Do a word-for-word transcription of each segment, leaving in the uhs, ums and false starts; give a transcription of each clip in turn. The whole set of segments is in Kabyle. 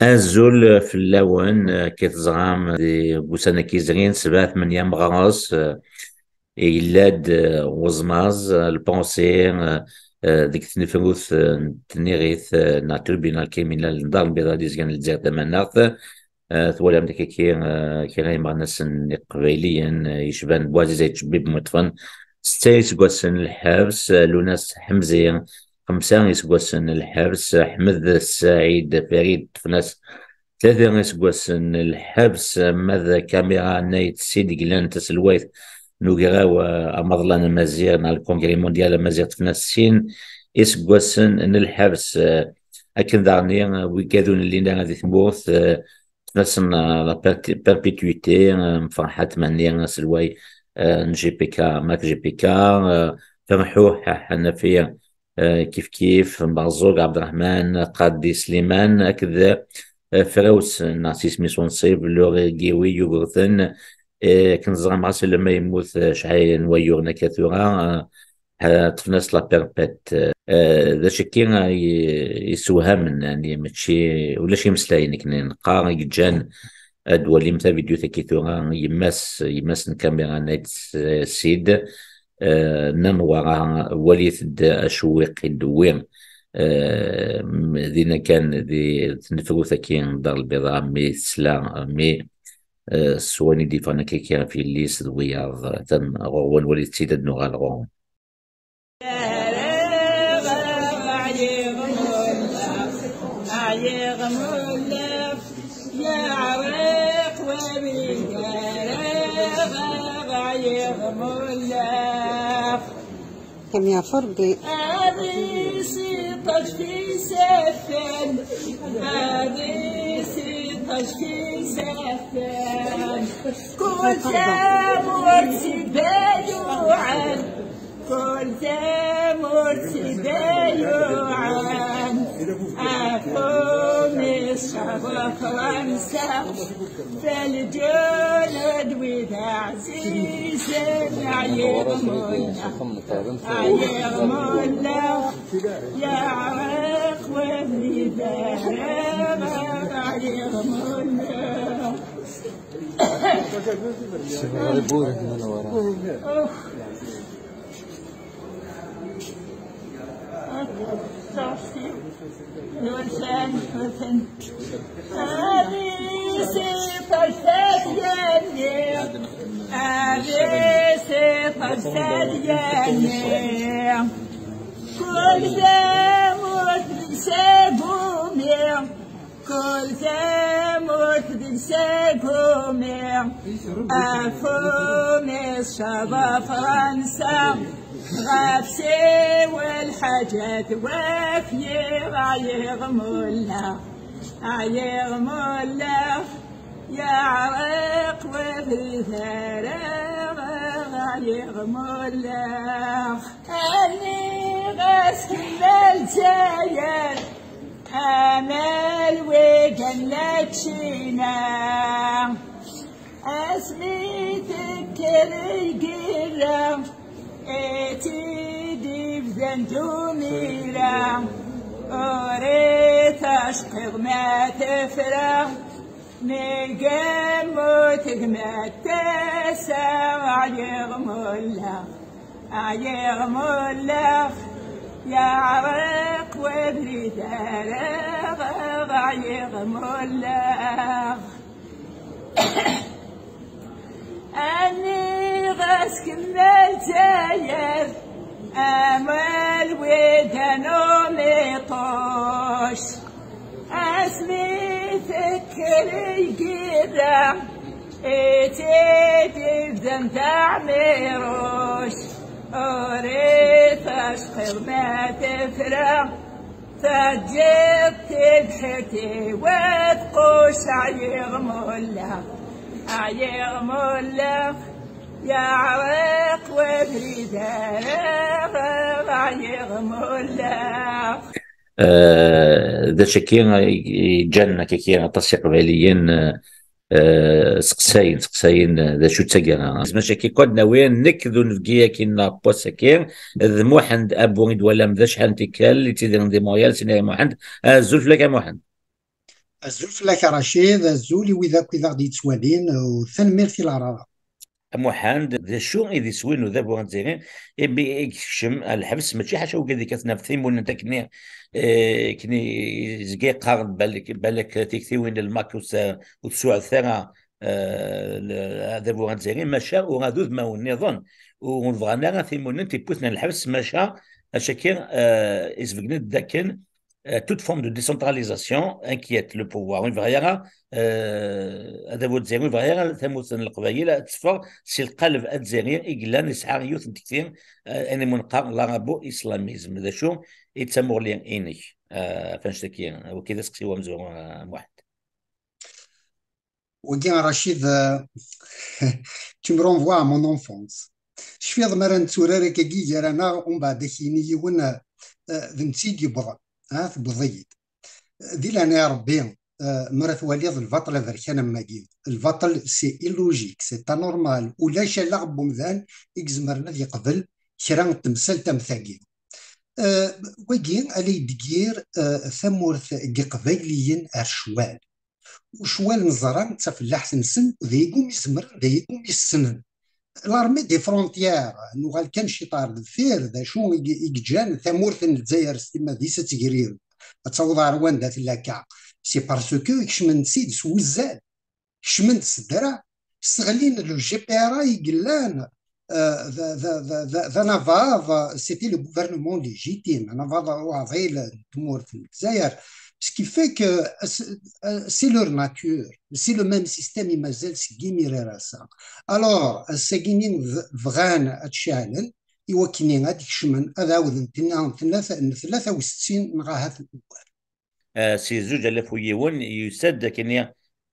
Azul fell-awen, eh, akka teẓram di wussan-agi yezrin, sebɛa tmenya meɣres, eh, yella-d, eh, weẓmaẓ, eh, le pensée, eh, eh, deg tnefrut, eh, n tniɣit, eh, neɣ tribunal criminel n Dar Lbiḍa d izgan n Lezzayer Tamaneɣt. Eh, twalam-d akka, eh, kra imeɣnasen iqbayliyen, eh, yecban Buɛziz Ayt Cebbi Bumeṭfen, setta iseggasen n lḥebs, eh, Lunas Ḥemzi, xemsa iseggasen n lḥebs, Ḥmed Saɛid Farid, ṭṭfen-as tlata iseggasen n lḥebs, ma d Kamira Night Seed, glan taselwayt n ugraw, eh, amaḍlan amaziɣ, neɣ le Congrès Mondial amaziɣ, ṭṭfen-as sin iseggasen n lḥebs. Eh, akken daɣen, eh, wigad ur nelli ara di tmurt, eh, ṭṭfen-asen, eh, la perti-, perpétuité, eh, Ferḥat Mhenni, aselway, eh, n J P K, Mac J P K, eh, Ferḥuḥ Ḥanafi, eh, kif kif, Merẓug Ɛebderreḥman, Qadi Sliman, akked, eh, Frawes, neɣ s isem-is unṣib, Lori Giwi Yugurten, eh, akken ẓran, ɣas alamma yemmut, eh, acḥal n wayyuren akka tura, eh, eh, ṭṭfen-as la perpète. Eh, d acu-agi i, i yessewhamen, yani, mačči, ulac imeslayen akken neqqar, i yeǧǧan ad d-twalim tavidyut-agi tura, yemma-s, yemma-s n Kamira Night Seed, eh, Nna Newwara, walit-d acewwiq i d-tewwi, eh, m-, dinna kan di tnefrut-agi n Dar Lbiḍa, mi tesla, mi, eh, s wayen i d-yeffɣen akka ɣef yelli-s d wiyaḍ. Atan ɣur-wen, walit-tt-id, ad nuɣal ɣur-wen. Kam yeɛfu Rebbi. Kul tamurt s ibayuɛen, kul tamurt s ibayuɛen, afumi ṣṣaba Fransa, f lǧulud wid ɛzizen, ɛyiɣ mullah, ɛyiɣ mullah, yeɛreq wabrid ara, ɛyiɣ mullah. Kul tamurt deg-s agumi, kul tamurt deg-s agumi, afumi ṣṣaba Fransa, ɣef siwa lḥaǧat wafyiɣ, ɛyiɣ mullah, ɛyiɣ mullah, yeɛreq wabrid ara, ɛyiɣ mullah. Aniɣ-as kemmel Lezzayer, amal wigan la ččina. Asmi tekker lgirra, i tt-id-ibdan d umira, ur i tacqiḍ ma tefra, mi gma tegmat tasa, ɛyiɣ mullah, ɛyiɣ mullah, yeɛreq wabrid ara, ɛyiɣ mullah. Aniɣ-as kemmel Lezzayer, amal widan umiṭuc. Asmi tekker lgirra, i tt-id-ibdan d aɛmiruc, ur i tacqiḍ ma tefra, teǧǧiḍ tibḥirt-iw ad tqucc, ɛyiɣ mullah, ɛyiɣ mullah, yeɛreq wabrid ara, ɛyiɣ mullah. Eh, d acu-agi i, i ǧǧan akka-agi aṭas Iqbayliyen, eh, eh, seqsayen, seqsayen, eh, d acu d taggara. Zmac-agi, kod nawi, nekk d unebgi-agi n wass-agi, d Muḥend Abu i d-twalam d acḥal n tikkal, yettidiren di Montréal, Sinay Muḥend. Azul fell-ak a Muḥend. Azul fell-ak a Racid, azul i wid akk i d aɣ-d-yettwalin, u tanemmirt i leɛraḍa. A Muḥend, d acu i d iswi n udabu azzayri imi i yekcem ɣer lḥebs? Mačči ḥaca wigad yekkaten ɣef timunent akkenni, eh, akkenni yezga yeqqar-d balak, balak tiktiwin n lmak ur s-, ur tessuɛdet ara, eh, l-, adabu azzayri, maca ur d udmawen nniḍen ur bɣan ara timunent, yewwi-ten ɣer lḥebs, maca acaki, eh, isbeggen-d dakken, eh, toute forme de décentralisation inquiète le pouvoir. Ur yebɣi ara, eh, adabu azzayri, ur yebɣi ara tamurt n Leqbayel ad teffeɣ si lqaleb azzayri i yellan yesɛa yiwet n tekti, eh, ayen i mu neqqar l'arabo-islamisme. D acu i d tamuɣli-inek, eh, ɣef annect-agi? Wagi d aseqsi-w amezwaru, eh, a Muḥend. Wagi a Racid, euh, tu me renvoies à mon enfance. Tecfiḍ mi ara netturar akkagi gar-aneɣ, umbeɛd ad k-yini yiwen, euh, d netta i d-yewwḍen, ha, tewweḍ-iyi-d. Di leɛnaya Rebbi, euh, mi ara twaliḍ lbaṭel aberkan am wagi, lbaṭel c'est illogique, c'est anormal, ulac allaɣ n wemdan i izemren ad yeqbel kra n temsalt am tagi. Euh, wagi ala yeddegir, euh, tamurt n Yiqbayliyen ar ccwal. U ccwal neẓra d tafellaḥt-nsen, d ayegumi zemren, d ayegumi ssnen. L'armée des frontières, nuɣal kan ciṭ ar deffir, d acu i, i yeǧǧan tamurt n Lezzayer s timmad-is ad tegrir, ad taweḍ ar wanda tella akka? C'est parce que kecmen-tt-id s wuzzal, kecmen-d s ddreɛ, sseɣlin le G P R A i yellan, euh, d, d, d, d, d anabaḍ, c'était le gouvernement légitime, anabaḍ uɛḍil n tmurt n Lezzayer. Ce qui fait que, euh, c'est, euh, c'est leur nature, c'est le même système i mazal seg yimir ar ass-a. Alors, ass-agi-nni b-, bɣan ad ceɛlen, i wakken ad kecmen, ad ɛawden, tenna, tenna, n tlata u settin neɣ ahat ugar. Eh, si zuǧ alaf u yiwen, yusa-d akkenni,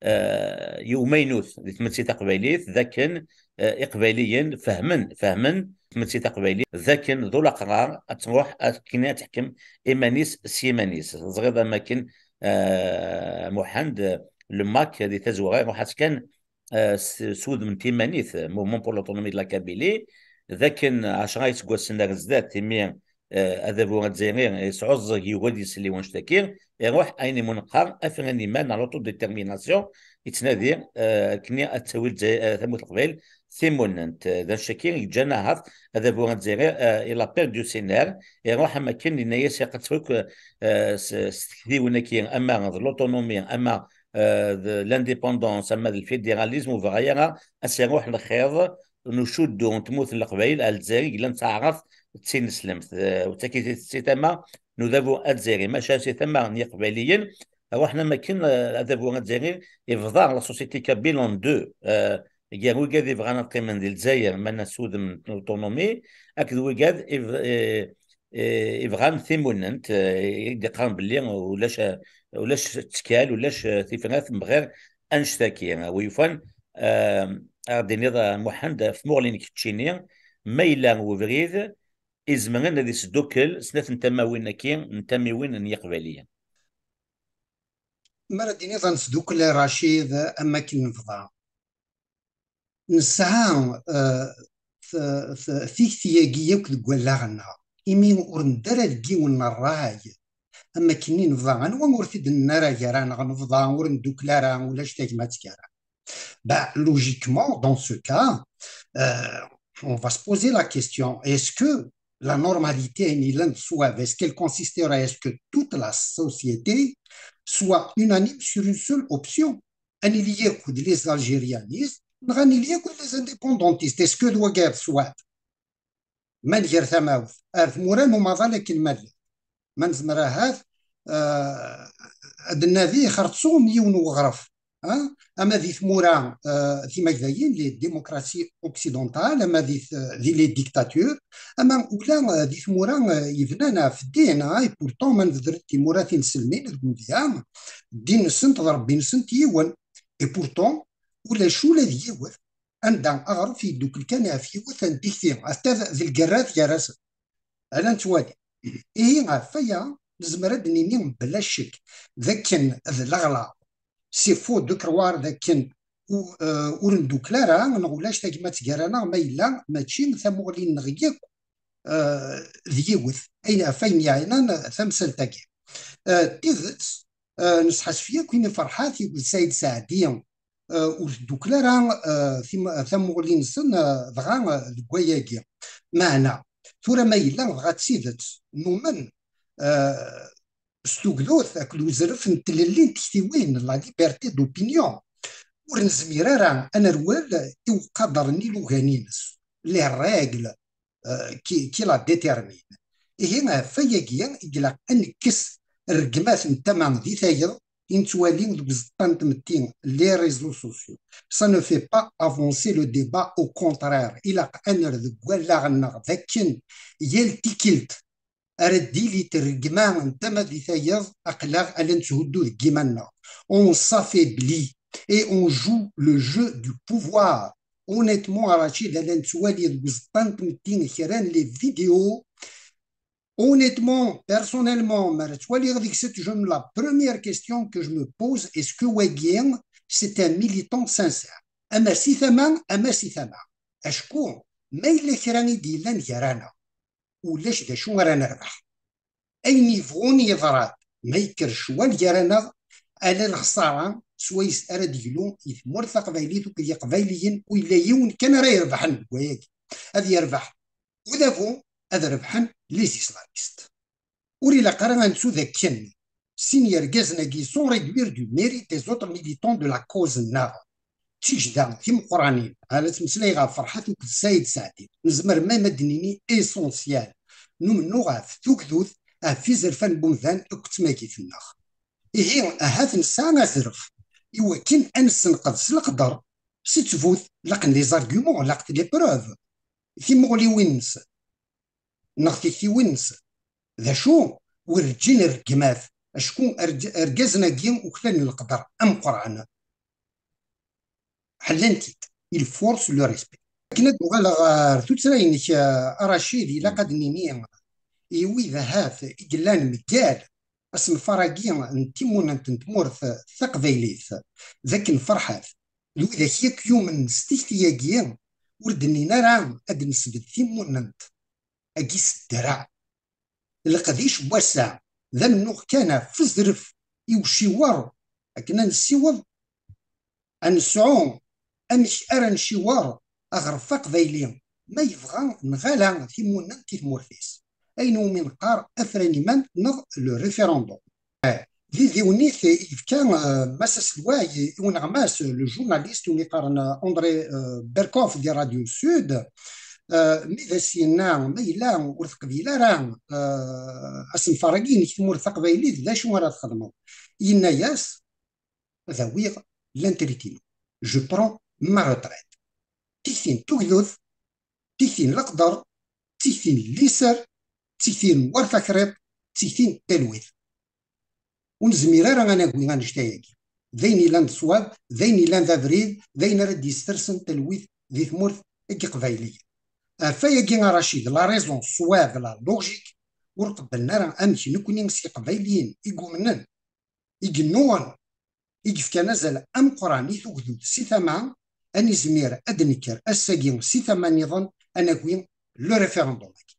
eh, i umaynut di tmetti taqbaylit, d akken, eh, Iqbayliyen fehmen, fehmen tmetti taqbaylit, d akken d ulaqrar ad truḥ akken ad teḥkem iman-is s yiman-is. Teẓriḍ am akken, eh, Muḥend, eh, le mak di tazwara iruḥ-as kan, eh, s, s wudem n timanit, Mouvement pour l'Autonomie de la Kabylie, d akken ɛecra iseggasen ar zdat, imi, eh, adabu azzayri yesɛuẓẓeg, yugi ad isel i wannect-agi, iruḥ ayen i mu neqqar afran iman neɣ l'autodétermination, yettnadi, eh, akken ad tawi Lezzayer, eh, tamurt n Leqbayel timunent. Eh, d annect-agi yeǧǧan ahat adabu azzayri, eh, il a perdu ses nerfs, iruḥ am akken yenna-yas ilaq ad tawi, eh, s, s tektiwin-agi, ama d l'autonomie, ama, eh, d l'indépendance, ama d le fédéralisme, ur bɣi ara ad s-iruḥ lxiḍ n ucuddu n tmurt n Leqbayel ar Lezzayer i yellan d taɛrabt d tineslemt. Eh, u d tagi si tama n udabu azzayri. Maca si tama n Yiqbayliyen, ruḥen am akken, eh, adabu azzayri ibḍa la société kabyle en deux. Eh, gar wigad ibɣan ad qqimen di Lezzayer, mana s wudem n l'autonomie, akked wigad ib-, eh, eh, ibɣan timunent, eh, i d-iqqaren belli ulac, ulac ttkal, ulac, eh, tifrat, bɣir annect-agi. Wi yufan, eh, ad d-tiniḍ, eh, Muḥend, ɣef tmuɣli-nnek keččini, ma yella webrid izemren ad isdukkel snat n tamawin-agi, n tamiwin n Yiqbayliyen? Mi ara d-tiniḍ ad nesdukkel, a Racid, am akken nebḍa. Nesɛa, eh, t-, t-, tikti-agi yakk deg wallaɣ-nneɣ, imi ur nedda ara deg yiwen n ṛṛay, am akken i nebḍa. Anwa ur t-id-nenna ara gar-aneɣ nebḍa, ur neddukel ara, ulac tagmat gar-aneɣ? Bah, logiquement, dans ce cas, euh, on va se poser la question, est-ce que la normalité, ayen yellan d ṣṣwab, est-ce qu'elle consisterait à ce que toute la société soit unanime sur une seule option? Ad nili yakk d les algérianistes, neɣ ad nili yakk d les indépendantistes? Est-ce que d wagi d ṣṣwab? Ma nger tamawt ar tmura n umaḍal akken ma llant, ma nezmer ahat, eh, ad d-nnadi xerṣum yiwen n uɣref, ha? Ama di tmura, eh, timagdayin, les démocraties occidentales, ama di t-, di les dictatures, ama ula, eh, di tmura, eh, yebnan ɣef ddin, ha? Et pourtant, ma nebder-d timura tinselmin deg umedya, ddin-nsent d Rebbi-nsent yiwen. Et pourtant, ulac ula d yiwet anda aɣref yeddukel kan ɣef yiwet n tikti, hatta d, d lgerrat gar-asen. Ala nettwali. Ihi, ɣef waya, nezmer ad d-nini bla ccek d akken d leɣlaḍ, c'est faux de croire d akken u-, euh, ur ndukkel ara, neɣ ulac tagmat gar-aneɣ, ma yella mačči tamuɣli-nneɣ yakk, euh, d yiwet, ayen, ɣef wayen yeɛnan tamsalt-agi. Euh, d tidet, Eh, nesḥasef yakk imi Ferḥat akked Saɛid Saɛdi, eh, ur teddukel ara, eh, tim-, tamuɣli-nsen, eh, dɣa, eh, deg wayagi. Meɛna, tura ma yella dɣa d tidet, numen, eh, s tugdut akked uzref n tlelli n tektiwin, la liberté d'opinion, ur nezmir ara ad nerwel i uqader n yilugan-ines, les règles, euh, qui, qui la déterminent. Ihi, ɣef wayagi i ilaq ad nekkes rregmat n tama di tayeḍ i nettwali deg uẓeṭṭa n tmetti, les réseaux sociaux. Ça ne fait pas avancer le débat, au contraire. Ilaq ad nerr deg wallaɣ-nneɣ d akken yal tikkelt ara d-tili rregma n tama di tayeḍ, aql-aɣ ala netthuddu deg yiman-nneɣ. On s'affaiblit et on joue le jeu du pouvoir. Honnêtement, a Rachid, ala nettwali deg uẓeṭṭa n tmetti kra n les vidéos. Honnêtement, personnellement, ma ara twaliɣ deg-sent, je me, la première question que je me pose, est-ce que wagi, c'est un militant sincère? Ama si tama, ama si tama. Acku, ma yella kra i d-yellan gar-aneɣ, ulac d acu ara nerbeḥ. Ayen yebɣun yeḍra-d, ma yekker ccwal gar-aneɣ, ala lexṣara swayes ara d-yeglu i tmurt taqbaylit akked yiqbayliyen, u yella yiwen kan ara irebḥen deg wayagi. Ad yerbeḥ udabu, ad rebḥen les islamistes. Ur ilaq ara ad nettu d akken sin yergazen-agi sont réduits du mérite des autres militants de la cause-nneɣ. D tijda timeqqranin, ara ttmeslayeɣ ɣef Ferḥat akked Saɛid Saɛdi, nezmer même ad d-nini essentiel, n umennuɣ ɣef tugdut, ɣef izerfan n wemdan akked tmagit-nneɣ. Ihi, ahat nesɛa azref i wakken ad nessenqed s leqder, s ttbut, laqen les arguments, laqent les preuves, timuɣliwin-nsen neɣ tiktiwin-nsen. D acu? Werǧin rregmat, acku arg-, argazen-agi uklalen leqder ameqqran. Ḥellan-t-id. Il force le respect. Akken ad uɣaleɣ ɣer tuttra-inek, a Racid, ilaq ad d-nini i wid ahat i yellan mgal asenfar-agi n timunent n tmurt taqbaylit, d akken Ferḥat d widak yakk yumnen s tikti-agi, ur d-nnin ara ad nesbedd timunent-agi s ddreɛ. Leqdic n wass-a d amennuɣ kan ɣef uzref i uciwer, akken ad nessiweḍ, ad nesɛu amek ara neciwer aɣref aqbayli, ma yebɣa neɣ ala timunent i tmurt-is, ayen umi neqqar afran iman neɣ le référendum. Di diwnit i yefka, eh, Mass Aselway i uneɣmas, le journaliste, umi qqaren, eh, André, eh, Berkoff di Radio Sud, eh, mi d as-yenna ma yella ur teqbil ara, eh, asenfar-agi-inek tmurt taqbaylit, d acu ara txedmeḍ? Yenna-yas, ad awiɣ l'entretien. Je prends ma retraite. Tikti n tugdut, tikti n leqder, tikti n liser, tikti n war takriḍt, tikti n talwit. Ur nezmir ara ad nagi annect-ayagi. D ayen yellan d ṣṣwab, d ayen yellan d abrid, d ayen ara d-yessersen talwit di tmurt n Yiqbayliyen. Ɣef wayagi, a Racid, la raison, ṣṣwab, la logique, ur qebblen ara amek nekni s Yiqbayliyen i yumnen, i yennuɣen, i yefkan azal ameqqran i tugdut si tama, ad nizmir ad d-nekker ass-agi si tama nniḍen, ad nagi le référendum-agi.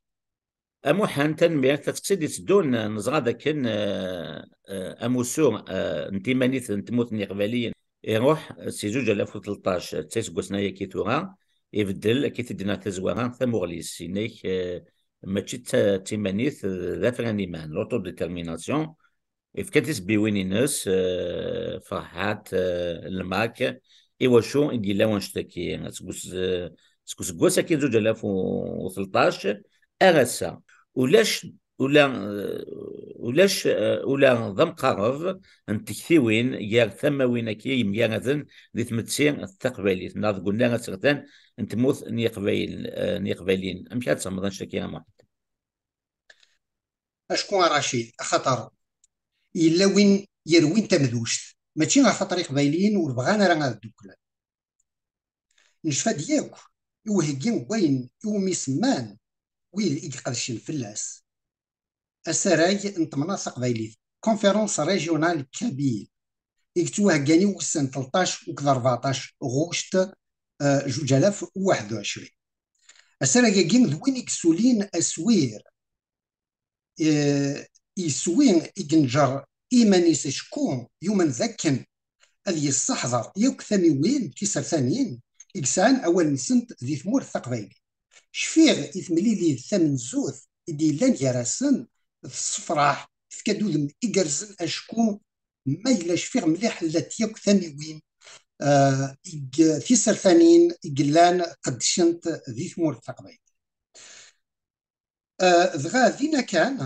A Muḥend, tanemmirt. Ɣef teqsiṭ d-iteddun, neẓra dakken, eh, eh, amussu, eh, n timanit n tmurt n Yiqbayliyen iruḥ si zuǧ alaf u tleṭṭac, d iseggasen-aya akka tura, ibeddel, akka i t-id-yenna tazwara, tamuɣli-s, yenna-k, eh, mačči d ta-, d timanit, d afran iman, l'autodétermination, ifka tisebbiwin-ines, eh, Ferḥat, eh, Lmak, iwacu i d-yella wanect-agi seg us-, eh, seg useggas-agi zuǧ alaf u tleṭṭac ar ass-a? Ulac, ula, eh, ulac, eh, ula d amqareb n tektiwin gar tamawin-agi yemgaraden di tmetti taqbaylit, neɣ deg unnar asertan n tmurt n Yiqbayl-, eh, n Yiqbayliyen. Amek ad tsemmeḍ anect-agi, a Muḥend? Acku a Racid, axaṭer yella win yerwin tamedwect, mačči axaṭer Iqbayliyen ur bɣan ara ad dduklen. Necfa-d yakk i uheggi n wayen iwumi semman wid i iqedcen fell-as asarag n temnaḍt taqbaylit, Conférence Régionale Kabyle, i yettwaheggan i wussan tleṭṭac akked rbeɛṭac ɣuct, eh, zuǧ alaf u waḥed u ɛecrin. Asarag-agi d win i yessulin aswir, eh, iswi i yenǧer iman-is acku yumen d akken ad yesseḥḍer yakk tamiwin tisertanin i yesɛan awal-nsent di tmurt taqbaylit. Cfiɣ i temlilit tamenzut i d-yellan gar-asen, tessefraḥ, tefka-d udem igerrzen acku ma yella cfiɣ mliḥ llant yakk tamiwin, eh, i g-, tisertanin i yellan qeddcent di tmurt taqbaylit. Eh, dɣa dinna kan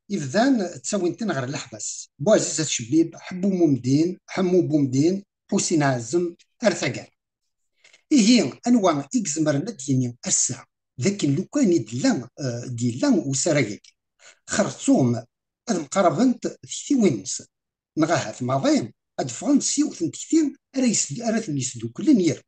i bdan ttawin-ten ɣer leḥbas. Buɛziz At Cebbib, Ḥemmu Bumdin, Ḥemmu Bumdin, Ḥusin Ɛazem, ar taggara. Ihi, anwa i izemren ad d-yini ass-a d akken lukan i d-yella, eh, d-yella usarag-agi? Xerṣum ad mqarabent tektiwin-nsen, neɣ ahat maḍi ad ffɣent s yiwet n tekti ara yes-, ara ten-yesduklen yir.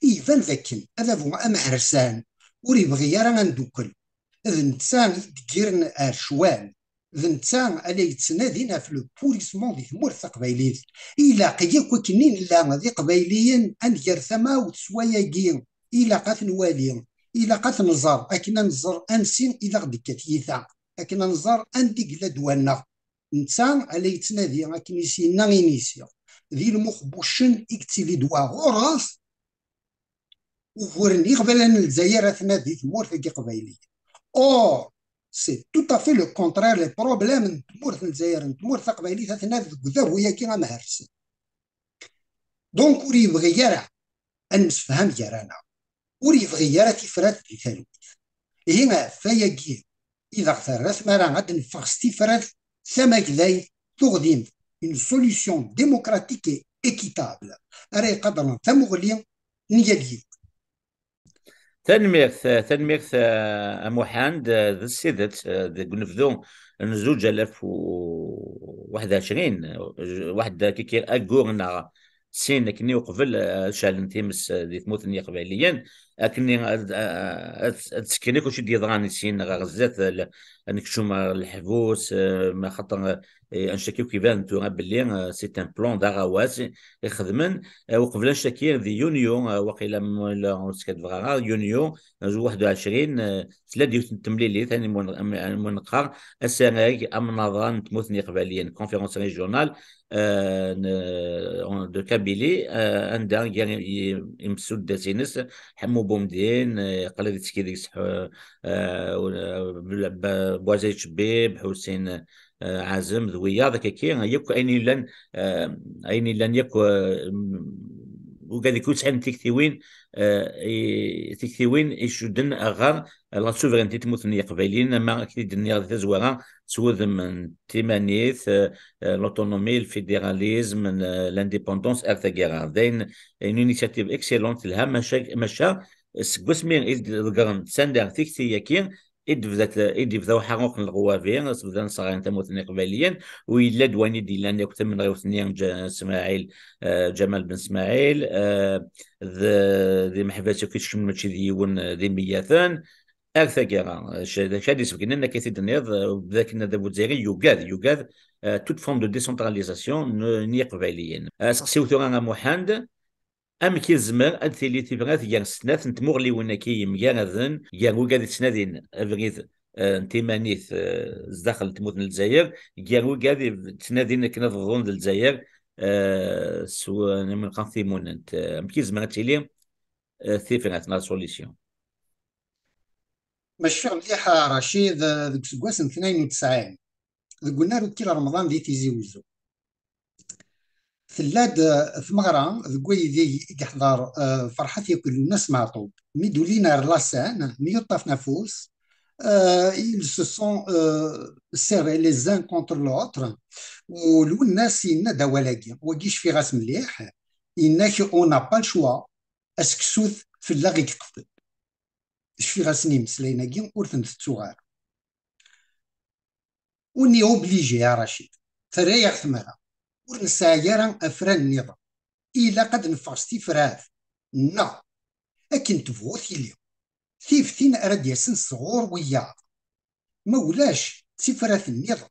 Iban dakken adabu amehrsan ur yebɣi ara ad ndukkel. D netta i yedeggiren ar ccwal. D netta ala yettnadin ɣef le pourrissement di tmurt taqbaylit. Ilaq yakk akken i nella d iqbayliyen ad nger tamawt s wayagi. Ilaq ad t-nwali. Ilaq ad t-nẓer akken ad nẓer ansi i d aɣ-d-tekka tyita. Akken ad nẓer anda i yella ddwa-nneɣ. Netta ala yettnadi akken i s-yenna inisi. Di lmuxbuccen i yettili ddwa ɣur-s. Uguren iɣbalan n Lezzayer atna di tmurt n Iqbayliyen. Or, c'est tout à fait le contraire, les problèmes n tmurt n Lezzayer, n tmurt taqbaylit, atna deg udabu-agi amehrsen. Donc, ur yebɣi ara ad nemsefham gar-aneɣ. Ur yebɣi ara tifrat di talwit. Ihi, ɣef wayagi i d aɣ-terra tmara ad neffeɣ s tifrat tamagdayt tuɣdimt, une solution démocratique et équitable, ara iqadren tamuɣli n yal yiwen. Tanemmirt, tanemmirt, eh, a Muḥend, eh, d tidet, eh, deg unebdu n zuǧ alaf u waḥed u ɛecrin, eh, waḥed kiki aggur neɣ sin akken i uqbel, eh, ad ceɛlen times, eh, di tmurt n Yiqbayliyen, akken i ad, ad, ad sekken akk acu i d-yeḍran i sin ɣer zdat, eh, ad nekcum ɣer leḥbus, eh, ma xaṭer, eh, anect-agi akk iban tura belli, eh, c'est un plan d aɣawas i xedmen, eh, uqbel anect-agi di yunyu, eh, waqila m-, la ur skaddbeɣ ara, yunyu, eh, waḥed u ɛecrin, eh, tella-d yiwet n temlilit, ayen i wen-, am-, ayen i wen-neqqar asarag amnaḍran n tmurt n Yiqbayliyen, conférence régionale, eh, n-, de Kabylie, eh, anda gar i-, i-, imsuddas-ines, Ḥemmu Bumdin, eh, qrib yettki deg-s, eh, eh, Bla-, Ba-, Buɛziz Cebbib, Ḥusin, eh, Ɛazem, d wiyaḍ, akkaki, yakk ayen yellan, eh, ayen yellan yakk, eh, m-, ugad-ik ur sɛin tiktiwin, eh, i, tiktiwin icudden ɣer la souveraineté n tmurt n Yiqbayliyen, ama akken i d-nniɣ di tazwara, s wudem n timanit, eh, eh, l'autonomie, le fédéralisme, n-, l'indépendance, ar taggara. D ayen, une initiative excellente, telha, maca, maca, seg wasmi i d-ḍeggren sanda tikti-agi, i d-bdat, i d-yebda uḥaruq n leɣwabi, s bdan sɣayen tamurt n Iqbayliyen, u yella-d wayen i d-yellan yakk tamenɣiwt-nni n Ǧa-, Smaɛil, eh, Ǧamal Ben Smaɛil, eh, d, d imeḥbas akk i tecmen mačči d yiwen, eh, d imeyyaten, ar taggara, eh, c-, d acu ad d-isbegnen akka i t-id-tenniḍ, eh, d akken adabu azzayri yugad, yugad, eh, toute forme de décentralisation n, n Yiqbayliyen. Eh, seqsi-w tura a Muḥend, amek i tezmer ad tili tifrat gar snat n tmuɣliwin-agi yemgaraden, gar wigad yettnadin abrid, eh, n timanit, eh, zdaxel n tmurt n Lezzayer, gar wigad yettnadin akken ad bḍun d Lezzayer, eh, s w-, ayen i wen-qqaren timunent? Eh, amek i tezmer ad tili, eh, tifrat neɣ solution? Ma cfiɣ mliḥ a Racid, eh, deg useggas n tnayen u tesɛin, deg unnar ukil Remḍan di Tizi Uzzu, tella-d, eh, tmeɣra deg waydi i yeḥḍer, eh, Ferḥat yakk Lwennas Meɛṭub. Mi d-ulin ar la scène, myuṭṭafen afus, eh, ils se sont, eh, serrés les uns contre l'autre. U Lwennas yenna-d awal-agi, wagi cfiɣ-as mliḥ, yenna-k: on n'a pas le choix, aseksut fell-aɣ i yeqfel. Cfiɣ-asen imeslayen-agi, ur ten-tettuɣ ara. On est obligé, a Racid. Terra-yaɣ tmara. Ur nesɛi ara afran nniḍen. Ilaq ad neffeɣ s tifrat. Neɣ, akken tebɣu tili, tiftin ara d-yasen sɣur wiyaḍ. Ma ulac, d tifrat nniḍen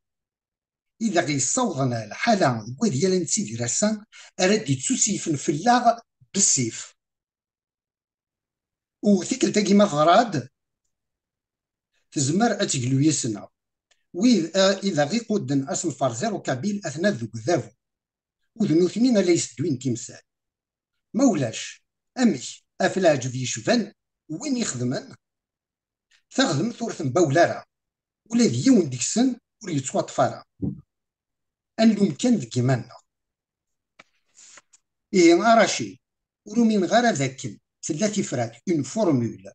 i d aɣ-yessawḍen ɣer lḥala deg wad yal nettidir ass-a, ara d-ittuseyfen fell-aɣ bessif. U tikkelt-agi ma teḍra-d, tezmer ad teglu yis-neɣ. Wid i d aɣ-iqudden asenfar zéro kabyle aten-ad deg udabu, u d nutni ara yessedwin timsal. Ma ulac, amek, ɣef leɛǧeb yecban win ixedmen taɣdemt ur tembawel ara, ula d yiwen deg-sen ur yettwaṭṭef ara. Ad nlum kan deg yiman-nneɣ. Ihi a Racid, ur umineɣ ara d akken tella tifrat, une formule,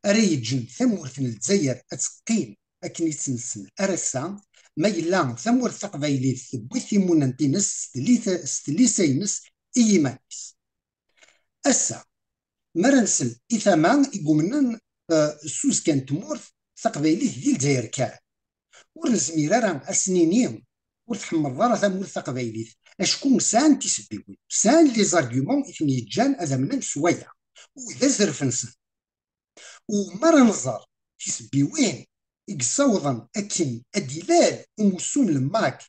ara yeǧǧen tamurt n Lezzayer ad teqqim akken i tt-nessen ar ass-a, ma yella tamurt taqbaylit tewwi timunent-ines s tlisa-, s tlisa-ines i yiman-is. Ass-a, mi ara nsel i tama i yumnen, eh, s uzekka n tmurt taqbaylit di Lezzayer kan, ur nezmir ara ad s-nini ur tḥemmleḍ ara tamurt taqbaylit, acku sɛan tisebbiwin, sɛan les arguments i ten-yeǧǧan ad amnen s waya, u d azref-nsen. U mi ara nẓer tisebbiwin i yessawḍen akken ad d-ilal umussu n Lmak,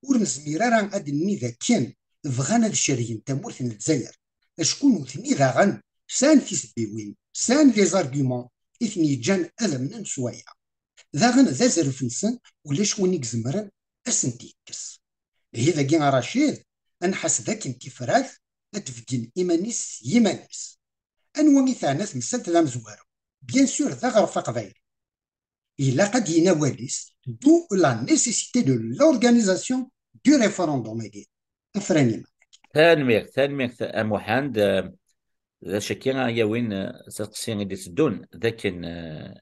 ur nezmir ara ad d-nini d akken bɣan ad cergen tamurt n Lezzayer, acku nutni daɣen sɛan tisebbiwin, sɛan les arguments i ten-yeǧǧan ad amnen s waya. Daɣen d azref-nsen, ulac win i izemren ad sen-t-yekkes. Ihi dagi a Racid, ad nḥas d akken tifrat ad tbeggen iman-is s yiman-is. Anwa i teɛna temsalt d amezwaru? Bien sûr, d aɣref aqbayli. Ilaq ad d-yini awal-is, d'où la nécessité de l'organisation du référendum-agi. Afran iman. Tanemmirt, tanemmirt a Muḥend. Eh, d acu akka ara yawin, eh, asteqsi i d-iteddun, d akken, eh,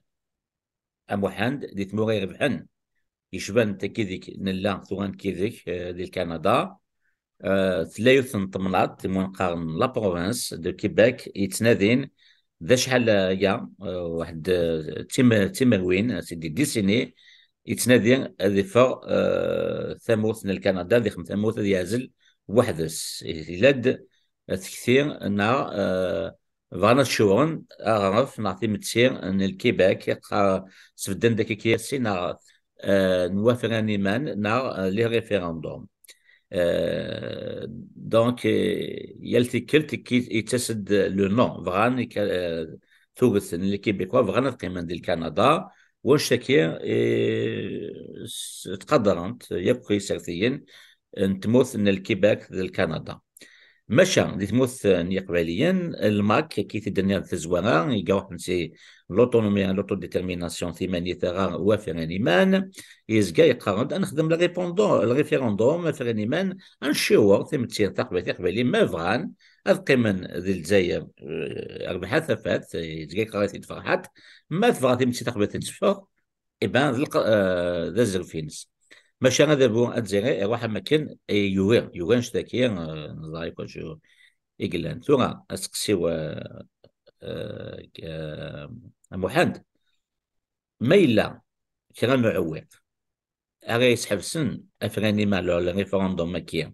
a Muḥend, di tmura irebḥen, yecban takki deg nella tura nekki deg, eh, di Lkanada, eh, tella yiwet n temnaḍt, i wen-qqaren la province de Québec, yettnadin d acḥal aya, eh, waḥed, eh, tim-, timerwin, c'est des décennies, yettnadi ad iffeɣ, eh, tamurt n Lkanada, ad ixdem tamurt, ad yeɛzel weḥd-s. Yella-d tekti neɣ, eh, bɣan ad cewren aɣref neɣ timetti n Lkibak, iqqar, sbedden-d akka kiyasi neɣ, eh, n wafran iman neɣ, eh, les référendums. Eh, donc, eh, yal tikkelt ikki-, yettas-d le non, bɣan ikka-, eh, tuget n Lkibikwa bɣan ad qqimen di Lkanada, wanect-agi, eh, s-, ttqadaren-t yakk yisertiyen n tmurt n Lkibak d Lkanada. Maca di tmurt n Yiqbayliyen, Lmak, akka i t-id-nniɣ di tazwara, i iruḥen si l'autonomie, l'autodétermination, timanit ɣer wafran iman, yezga yeqqar-d, ad nexdem le référendum, le référendum, afran iman, ad nciwer timetti taqbaylit, Iqbayliyen ma bɣan ad qqimen di Lezzayer, eh, rbeḥ a tafat, yezga yeqqar-it-id Ferḥat, ma tebɣa timetti taqbaylit ad teffeɣ, iban d lq-, eh, d azref-ines. Maca adabu azzayri iruḥ am akken, eh, yugi, yugi annect-agi, eh, neẓra akk acu i yellan. Tura, asteqsi-w, eh, eh, eh, a Muḥend, ma yella kra n uɛewwiq ara yesḥebsen afran iman, le référendum-agi,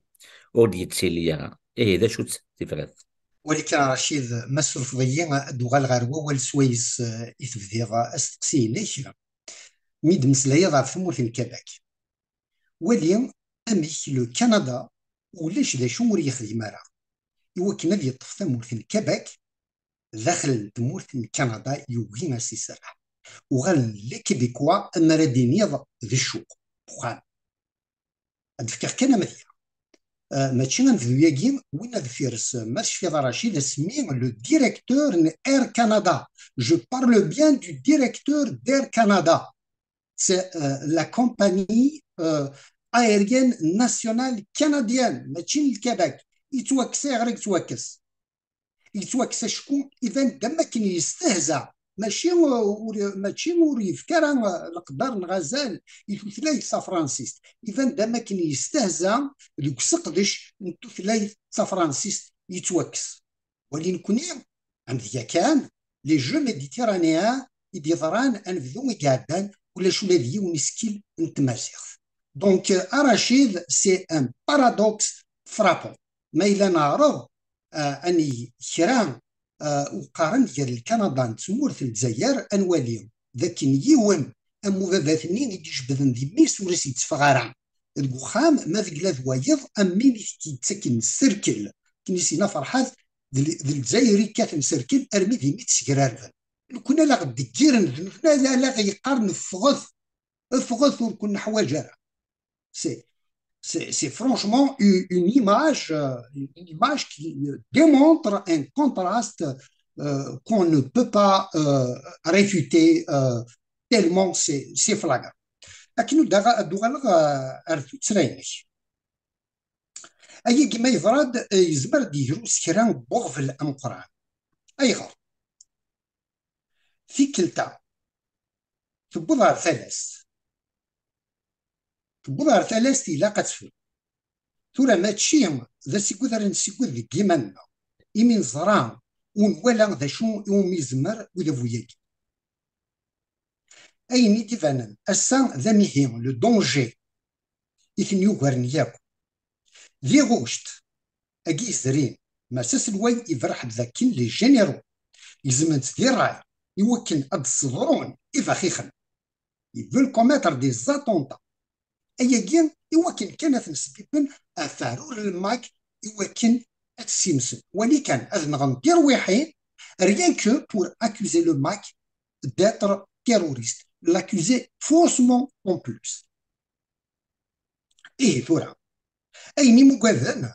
ur d-yettili ara, ihi d acu-tt tifrat? Wali kan, Racid, ma surfeḍ-iyi, ad d-uɣaleɣ ɣer wawal swayes, eh, i tebdiḍ asteqsi-inek. Mi d-mmeslayeḍ ɣef tmurt n Kabak, wali amek le Canada ulac d acu ur yexdim ara i wakken ad yeṭṭef tamurt n Kabak daxel n tmurt n Kanada, yugi a s-iserreḥ. Uɣalen les Québécois, am ara d-iniḍ, d ccuq, uxxam. Ad d-fkeɣ kan amedya. Eh, mačči anebdu-yagi, win ad fires, ma tecfiḍ a Racid, asmi le directeur n Air Canada. Je parle bien du directeur d'Air Canada. C'est, euh, la compagnie, euh, aérienne nationale canadienne, mačči n Lkabak. Yettwakkes, ayɣer i yettwakkes? Yettwakkes acku iban-d am akken yestehza, mačči, uh, ur, mačči ur yefki ara, uh, leqder neɣ azal i tutlayt tafransist. Iban-d am akken yestehza deg useqdec n tutlayt tafransist, yettwakkes. Wali nekni, amedya kan, les Jeux méditerranéens i d-yeḍran anebdu i iɛeddan, ulac ula d yiwen isekkil n tmaziɣt. Donc, euh, a Racid, c'est un paradoxe frappant. Ma yella neɛreḍ, euh, ad neg kra, euh, uqaren gar Lkanada n tmurt n Lezzayer, ad nwali d akken yiwen am ubabat-nni i d-ijebden di mmi-s ur as-yetteffeɣ ara deg uxxam, ma deg la d wayeḍ, am win i t-yettaken sserkel, akken i s-yenna Ferḥat, d, d Lezzayer i yekkaten sserkel armi d imi tt-sgrarben. Nekni la ɣ-ddeggiren, d nutni la, la ɣ-yeqqaren ffɣet. Ffɣet, ur ken-neḥwaǧ ara. C'est, c'est, c'est franchement u-, une image, euh, une image qui, euh, démontre un contraste, euh, qu'on ne peut pas, euh, réfuter, euh, tellement c'est, c'est flagrant. Akken ur d-, ad d-uɣaleɣ, euh, ar tuttra-inek. Ayagi ma yeḍra-d, eh, yezmer ad d-yegru s kra n weɣbel ameqqran. Ayɣer? Tikkelt-a, tewweḍ ɣer talast. Tewweḍ ɣer talast, ilaq ad tefru. Tura mačči d asigud ara nessigud deg yiman-nneɣ, imi neẓra u nwala d acu iwumi yezmer udabu-agi. Ayen i d-ibanen ass-a d amihi, le danger, i ten-yugaren yakk. Di ɣuct agi yezrin, Mass Aselway iberreḥ-d dakken les généraux gezmen-tt di ṛṛay i wakken ad d-sseḍrun ibaxixen. Ils veulent commettre des attentats. Ayagi i wakken kan ad ten-sbibben ɣef uɛrur n lmak i wakken ad t-ssimsen. Wali kan ad nɣen tirwiḥin, rien que pour accuser le mak d'être terroriste. L'accuser faussement en plus. Ihi tura, ayen i mugaden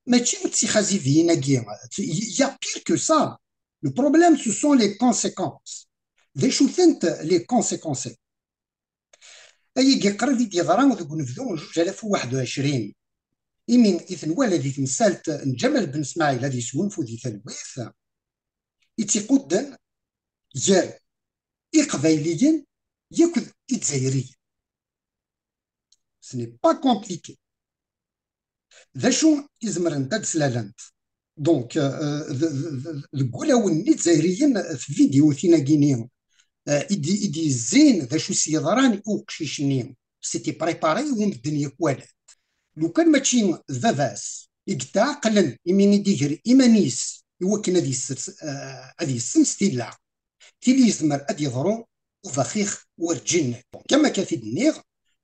mačči d tixazidiyin-agi. Il y a pire que ça. Le problème, ce sont les conséquences. D acu-tent les conséquences? Ayagi qrib i d-yeḍra deg unebdu n zuǧ alaf u waḥed u ɛecrin, imi i t-nwala di temsalt n Ǧamal Ben Smaɛil ad yesgunfu di talwit, i tt-iqudden gar Iqbayliyen yakk d Izzayriyen. Ce n'est pas compliqué. D acu i zemrent ad d-slalent? Donc, euh, d-, d-, d-, deg wulawen n Izzayriyen, tvidyutin-agi-ni, euh, i d-, i d-yezzin d acu s-yeḍran i uqcic-nni, c'était préparé i umedden yakk walan. Lukan mačči d baba-s i yetɛeqlen imi i d-iger iman-is i wakken ad yessers, euh, ad yessens tilla, tili yezmer ad yeḍru ubaxix werǧin. Donc, am akka t-id-nniɣ,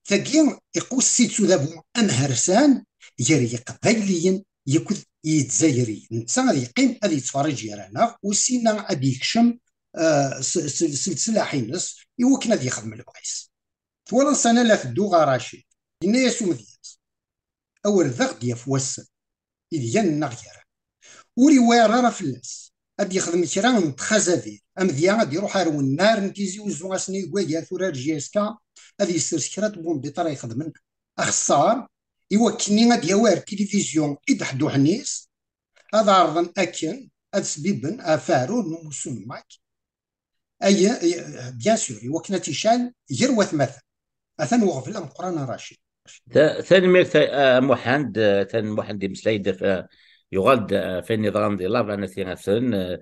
tagi iquss-itt udabu amhersan gar Yiqbayliyen yakk d Yizzayriyen. Netta ad yeqqim ad yettferrij gar-aneɣ, u sina ad yekcem, eh, s, s, s leslaḥ-ines i wakken ad yexdem lebɣi-s. Twalaḍ sana la tedduɣ ɣer Racid. Yenna-yas umedyaz: "Awer d aɣ-d-yaf wass-n ideg ad nennaɣ gar-aneɣ." Ur iwɛir ara fell-as. Ad yexdem kra n txazabin. Amedya ad iruḥ ar wennar n Tizi Uzzu ass-nni deg wagar tura ar J S K, ad yessers kra n tbumbiṭ ara ixedmen axeṣṣar, i wakken ad yawi ar tilivizyu i d-ḥduḥen-is, ad ɛerḍen akken ad sbibben ɣef uɛrur n umussu n Mike. Ay, bien sûr, i wakken ad t-ical gar watmaten. Atan uɣbel ameqqran a Racid. Ta-, tanemmirt a, a Muḥend, eh, tan Muḥend imeslay-d ɣef, eh, yuɣal-d, eh, ɣef wayen yeḍran di Laban At Yiraten, eh,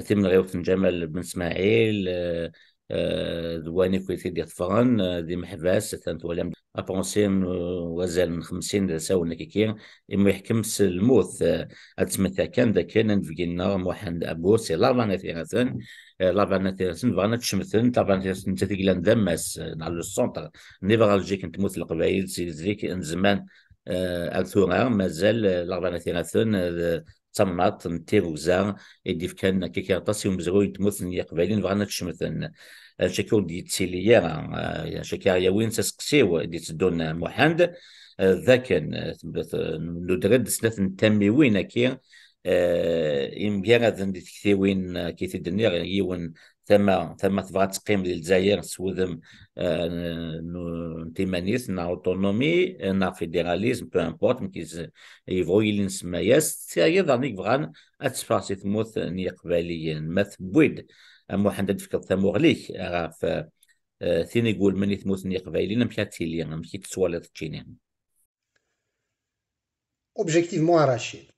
timenɣiwt n Ǧamal Ben Smaɛil, eh, eh, d wayen akk i t-id-iḍefren, eh, d imeḥbas, atan twalam apransi n, eh, wazal n xemsin d asawen akkiki, imi yeḥkem s lmut, eh, ad tmetha kan d akken anebgi-nneɣ Muḥend Abus, si Laban At Yiraten, eh, Laban At Yiraten bɣan ad t-cemten, Laban At Yiraten nettat i yellan d ammas, eh, neɣ le centre, névralgique n tmurt n Leqbayel, si zik n zzman, eh, ar tura, mazal, eh, Laban At Yiraten, eh, d tamnaḍt n tirrugza i d-ifkan akkaki aṭas i umezruy n tmurt n Yiqbayliyen bɣan ad t-cemten. Eh, caki ur d-yettili ara, eh, caki ara yawin s aseqsi-w i d-itteddun, eh, Muḥend, eh, d akken, eh, nuder-d snat n tamiwin-agi, eh, yemgaraden di tektiwin, eh, ki t-id-nniɣ, yiwen tama, tama tebɣa ad teqqim di Lezzayer s wudem, eh, n, n timanit, neɣ autonomie, eh, neɣ fédéralisme, peu importe, nekk iz-, yebɣu yili nsemma-yas, d tayeḍ daɣen i yebɣan ad teffeɣ si tmurt n Yiqbayliyen. Ma tewwi-d, a Muḥend, ad d-tefkeḍ tamuɣli-k ɣef, eh, tin i iwulmen i tmurt n Yiqbayliyen, amek ad tili, amek i tettwaliḍ keččini? Objectivement, a Racid,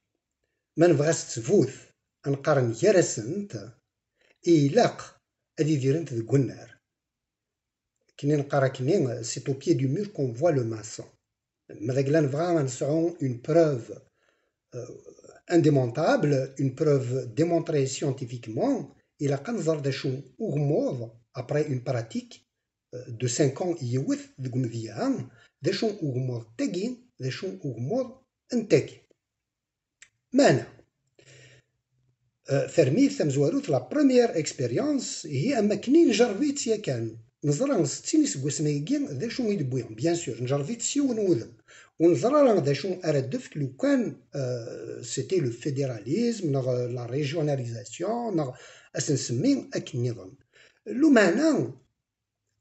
ma nebɣa s ttbut ad nqaren gar-asent, ilaq ad idirent deg unnar. Akken i neqqar akkenni, c'est au pied du mur qu'on voit le maçon. Ma d agla nebɣa ad nesɛu une preuve, euh, indémontable, une preuve démontrée scientifiquement, ilaq ad nẓer d acu ugemmuḍ, après une pratique, euh, de cinq ans i yiwet deg umedya, d acu ugemmuḍ n tagi, d acu ugemmuḍ n tagi. Meɛna, euh, tarmit tamezwarut, la première expérience, ihi am akken i njerreb-itt yakan. neẓra settin iseggasen-agi d acu i d-wwi, bien sûr, njerreb-itt s yiwen wudem. Ur neẓra ara d acu ara d-tefk lukan, euh, c'était le fédéralisme, neɣ, euh, la régionalisation, neɣ ad s-nsemmi akken nniḍen. Lumeɛna,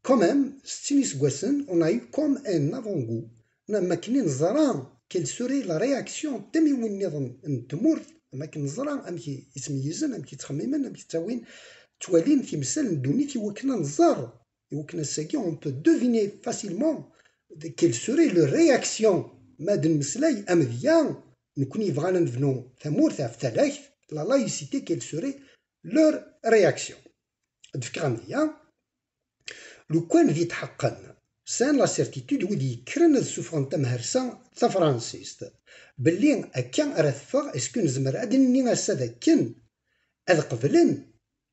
quand même, settin iseggasen, on a eu comme un avant-goût. Am akken i neẓra quelle serait la réaction n tamiwin nniḍen n tmurt, am akken neẓra amek i ttmeyyizen, amek i ttxemmimen, amek ttawin, ttwalin timsal n ddunit i wakken ad nẓer, i wakken ass-agi on peut deviner facilement quelle serait leur réaction ma d-nemmeslay amedya, nekkni yebɣan ad nebnu tamurt ɣef talakt, la laïcité, quelle serait leur réaction. Ad d-fkeɣ amedya. Lukan d itḥeqqen sɛan la certitude wid yekkren ad ssufɣen tamhersa tafransist, belli akka ara teffeɣ, est-ce que nezmer ad d-nini ass-a d akken ad qeblen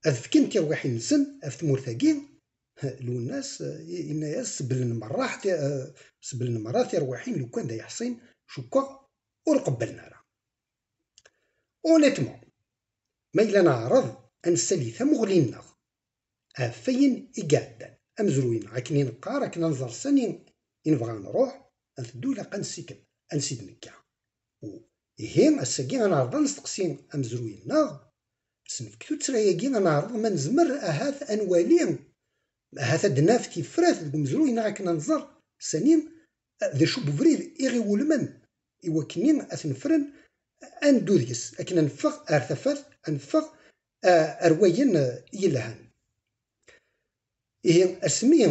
ad fken tirwiḥin-nsen ɣef tmurt-agi? Lwennas, eh, yenna-yas seblen merra, eh, seblen merra tirwiḥin, lukan d ayeḥṣin, cukkeɣ ur qebblen ara. Honnêtement, ma yella neɛreḍ ad nessali tamuɣli-nneɣ ɣef wayen i iɛeddan, amezruy-nneɣ, akken i neqqar, akken ad nẓer sani i nebɣa ad nruḥ, ad nteddu, ilaq ad nessikel ansi d-nekka. U ihi, ass-agi ad neɛreḍ ad nesteqsi amezruy-nneɣ, s nefk tuttra-agi ad neɛreḍ ma nezmer ahat ad nwali, ahat ad d-naf tifrat deg umezruy-nneɣ akken ad nẓer sani, eh, d acu n ubrid i ɣ-iwulmen i wakken ad t-nefren, ad neddu deg-s, akken ad neffeɣ ar tafat, ad neffeɣ, eh, ar wayen, eh, yelhan. Ihi, asmi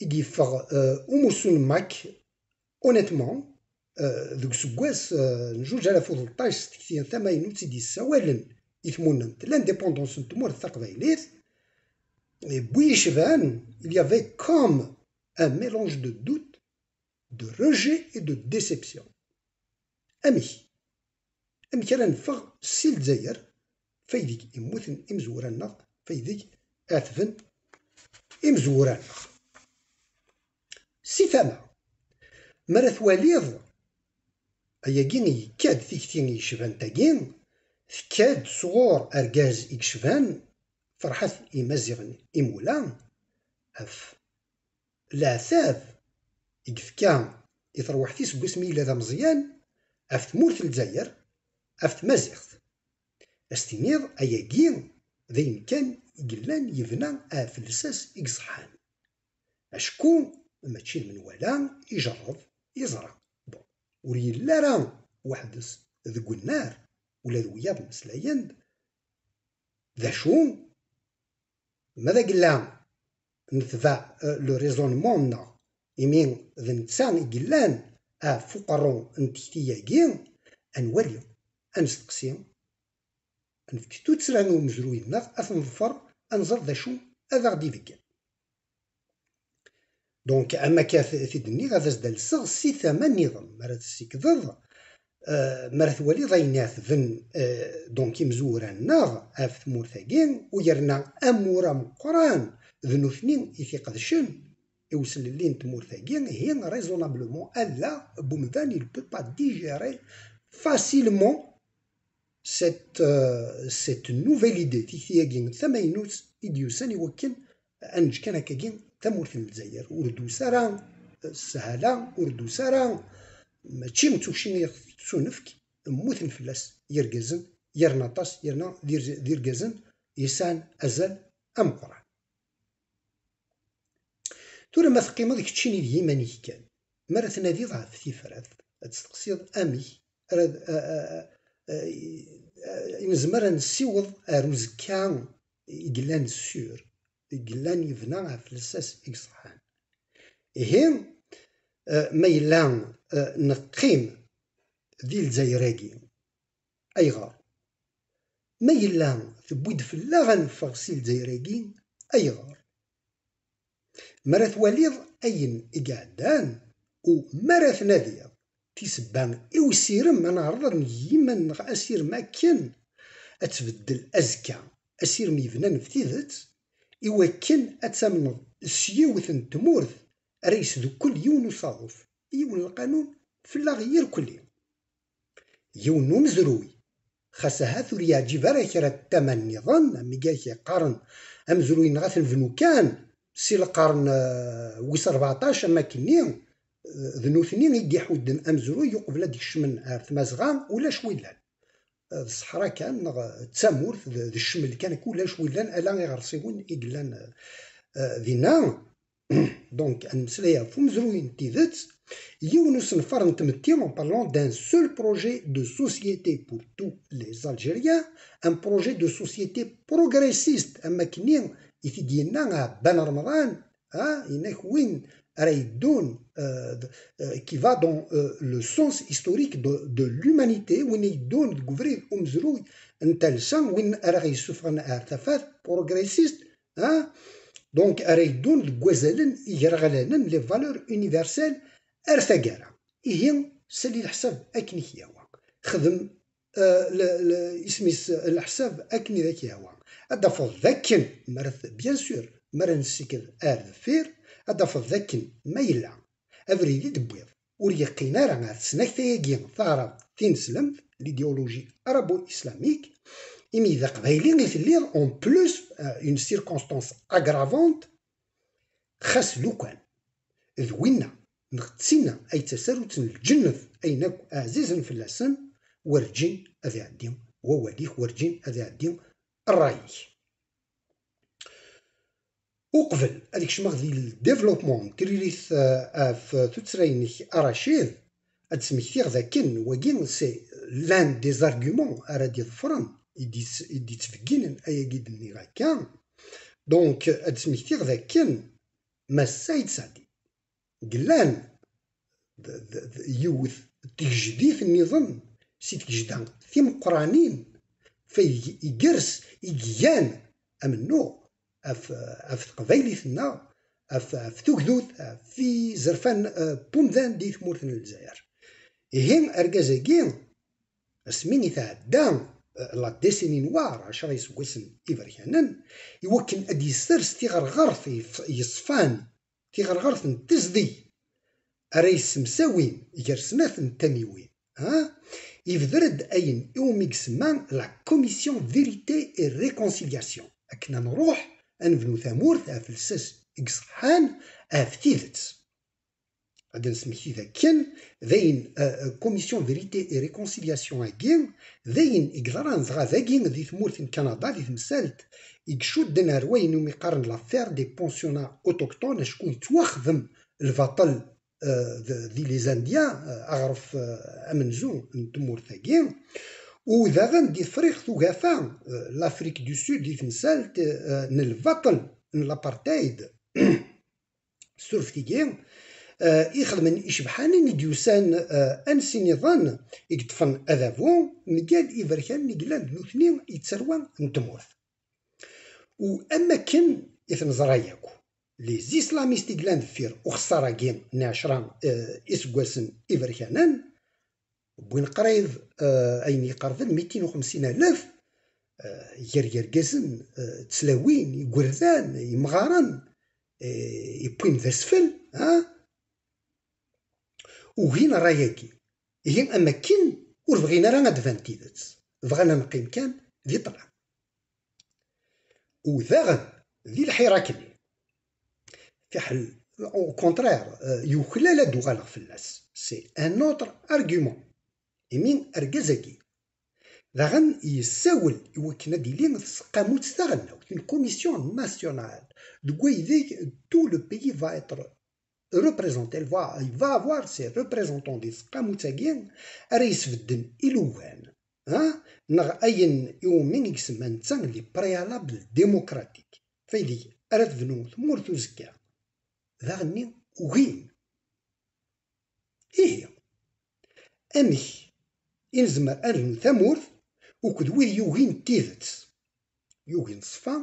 i d-yeffeɣ, eh, umussu n Mack, honnêtement, eh, deg useggas, eh, n zuǧ alaf u tleṭṭac, s tekti tamaynut i d-yessawalen i tmunent, l'indépendance n tmurt taqbaylit, eh, bu yecban, il y avait comme un mélange de doute, de rejet et de déception. Amek? Amek ara neffeɣ si Lezzayer, faydeg i mmuten imezwura-nneɣ, faydeg ɛetben imezwura-nneɣ? Si tama, mi ara twaliḍ, ayagi yekka-d, tikti yecban tagi, tekka-d sɣur argaz i yecban Ferḥat Imaziɣen Imula, ɣef leɛtab i yefka i terwiḥt-is seg wasmi yella d ameẓyan ɣef tmurt n Lezzayer, ɣef tmaziɣt. Ad s-tiniḍ ayagi d ayen kan i yellan yebna ɣef lsas i iṣeḥḥan. Acku mačči d menwala, ijerreb, yeẓra. Bon, ur yelli ara weḥd-s deg unnar, ula d wiyaḍ mmeslayen-d. D acu? Ma d agella netbeɛ, euh, le raisonnement-nneɣ, imi d netta i yellan ɣef uqerru n tekti-agi, ad nwali, ad nesteqsi, ad nefk tuttra i umezruy-nneɣ, ad t-neḍfer, ad nẓer d acu ad aɣ-d-ibeggen. Donc, am akka t-, t-id-nniɣ, ad as-d-alseɣ si tama nniḍen, mi ara tessikdeḍ, eh, mi ara twaliḍ ayen iɛetben, eh, donc, imezwura-nneɣ ɣef tmurt-agi, u yerna amur ameqqran d nutni i t-iqedcen i uslelli n tmurt-agi, ihi, raisonnablement, ala n umdan, il peut pas digérer facilement cette, euh, cette nouvelle idée, tikti-agi tamaynut i d-yusan i wakken ad neǧǧ kan akkagi tamurt n Lezzayer. Ur d-tusa ara, eh, s sshala, ur d-tusa ara, mačči d tukci i ɣ-tettunefk, mmuten fell-as yergazen, yerna aṭas, yerna d ir-, d irgazen yesɛan azal ameqqran. Tura ma teqqimeḍ keččini d yiman-ik kan, mi ara tnadiḍ ɣef tifrat, ad testeqsiḍ amek ara d-, a, a, a, a, i nezmer ad nessiweḍ ar uzekka i yellan sûr, i yellan yebna ɣef lsas i iṣeḥḥan. Ihi, eh, ma yella, eh, neqqim di Lezzayer-agi, ayɣer? Ma yella tewwi-d fell-aɣ ad neffeɣ si Lezzayer-agi, ayɣer? Mi ara twaliḍ ayen i iɛeddan, u mi ara tnadiḍ tisebba i usirem, ad neɛreḍ ad neg iman-nneɣ asirem akken ad tbeddel azekka, asirem yebnan ɣef tidet, i wakken ad tamneḍ s yiwet n tmurt ara yesdukkel yiwen usaḍuf, yiwen n lqanun fell-aɣ irkelli. Yiwen n umezruy, xas ahat ur yeɛǧib ara kra n tama nniḍen, am i ak-yeqqaren amezruy-nneɣ ad t-nebnu kan si lqern, eh, wis rbeɛṭac am akkenni, eh, d nutni i d-iḥudden amezruy uqbel ad d-kecmen ar Tmazɣa, ulac wi llan. Eh, d ṣṣeḥra kan, neɣ d tamurt, d, d ccmel kan, ulac wi llan, ala iɣersiwen i yellan, eh, dinna. Donc, ad nemmeslay ɣef umezruy n tidet, yiwen usenfar n tmetti, en parlant d'un seul projet de société pour tous les Algériens, un projet de société progressiste, am akkenni i t-id-yenna Ɛebban Remḍan, ha, yenna-k win ara yeddun, euh, d-, euh, qui va dans, euh, le sens historique de, de l'humanité, win yeddun deg ubrid umezruy n talsa, win ara ɣ-yessufɣen ar tafat, progressiste, ha? Donc, ara yeddun deg wazalen igraɣlanen, les valeurs universelles, ar taggara. Ihi, sali leḥsab akken i k-yehwa. Xdem, euh, le, le, isem-is, leḥsab akken i d ak-yehwa. Ad d-tafeḍ d akken, mi ara t-, bien sûr, mi ara nessiked ar deffir, ad d-tafeḍ d akken ma yella abrid i d-tewwiḍ ur yeqqin ara ɣer tesnakta-agi taɛrabt tineslemt, l'idéologie arabo-islamique, imi d aqbayli i telliḍ, en plus, euh, une circonstance aggravante, xas lukan d winna neɣ d tinna ay d tasarut n lǧennet, ayen akk ɛzizen fell-asen, werǧin ad iɛeddi wawal-ik, werǧin ad iɛeddi ṛṛay-ik. Uqbel ad kecmeɣ di le développement n tririt, eh, ɣef tuttra-inek a Racid, ad d-smektiɣ d akken wagi c'est l'un des arguments ara d-iḍefren i d-yettbegginen ayagi d-nniɣ akka. Donc, ad d-smektiɣ d akken Mass Saïd Saadi yellan d, d, d yiwet n tgejdit nniḍen si tgejda timeqqranin, fay igers, i igan amennuɣ ɣef, ɣef teqbaylit-nneɣ, ɣef, ɣef tugdut, ɣef izerfan, eh, n umdan di tmurt n Lezzayer. Ihi, argaz-agi, asmi i tɛedda, eh, la décennie noire, ɛecra iseggasen iberkanen, i wakken ad d-yessers tiɣerɣert yef-, yeṣfan, tiɣerɣert n tezdeg ara yessemsawin gar snat n tamiwin, ha? Yebder-d ayen iwumi isemma la Commission Vérité et Réconciliation, akken ad nruḥ ad nebnu tamurt ɣef lsas i iṣeḥḥan, ɣef tidet. Ad d-nesmekti d akken d ayen, eh, eh, Commission Vérité et Réconciliation-agi, d ayen i yeḍran dɣa dagi di tmurt n Kanada, di temsalt i icudden ar wayen umi qqaren l'affaire des pensionnats autochtones, acku yettwaxdem lbaṭel, eh, d-, di les Indiens, eh, aɣref, eh, amenzu n tmurt-agi, u daɣen di Tefriqt Ugafa, eh, l'Afrique du Sud, di temsalt, eh, n lbaṭel n l'apartheid. Suref tigi, eh, ixedmen icebḥanen i d-yusan, eh, ansi niḍen i yeṭṭfen adabu, mgal iberkanen i yellan d nutni i d tarwa n tmurt. U am akken i t-neẓra yakk, les islamistes i yellan deffir uxeṣṣar-agi n ɛecra, eh, iseggasen iberkanen, wwin qrib, eh, ayen yeqreben mitin u xemsin alef, eh, gar yergazen, eh, d tlawin, igerdan, imɣaren, eh, i wwin d asfel, ha? Ugin ṛṛay-agi. Ihi am akken ur bɣin ara ad d-tban tidet. Bɣan ad neqqim kan di ṭṭlam. U daɣen, di lḥira-nni, fiḥel, au contraire, euh, yuklal ad d-uɣaleɣ fell-as. C'est un autre argument. Imi argaz-agi, daɣen yessawel i wakken ad d-tili tseqqamut taɣelnawt, une commission nationale, deg waydeg tout le pays va être représenté, il va, il va avoir ses représentants di tseqqamut-agi ara yesbedden ilugan, ha? Neɣ ayen iwumi i isemma netta les préalables démocratiques. Faydeg ara tebnu tmurt uzekka. Daɣenni ugin. Ihi, amek i nezmer ad nebnu tamurt uked wid yugin tidet, yugin ṣṣfa,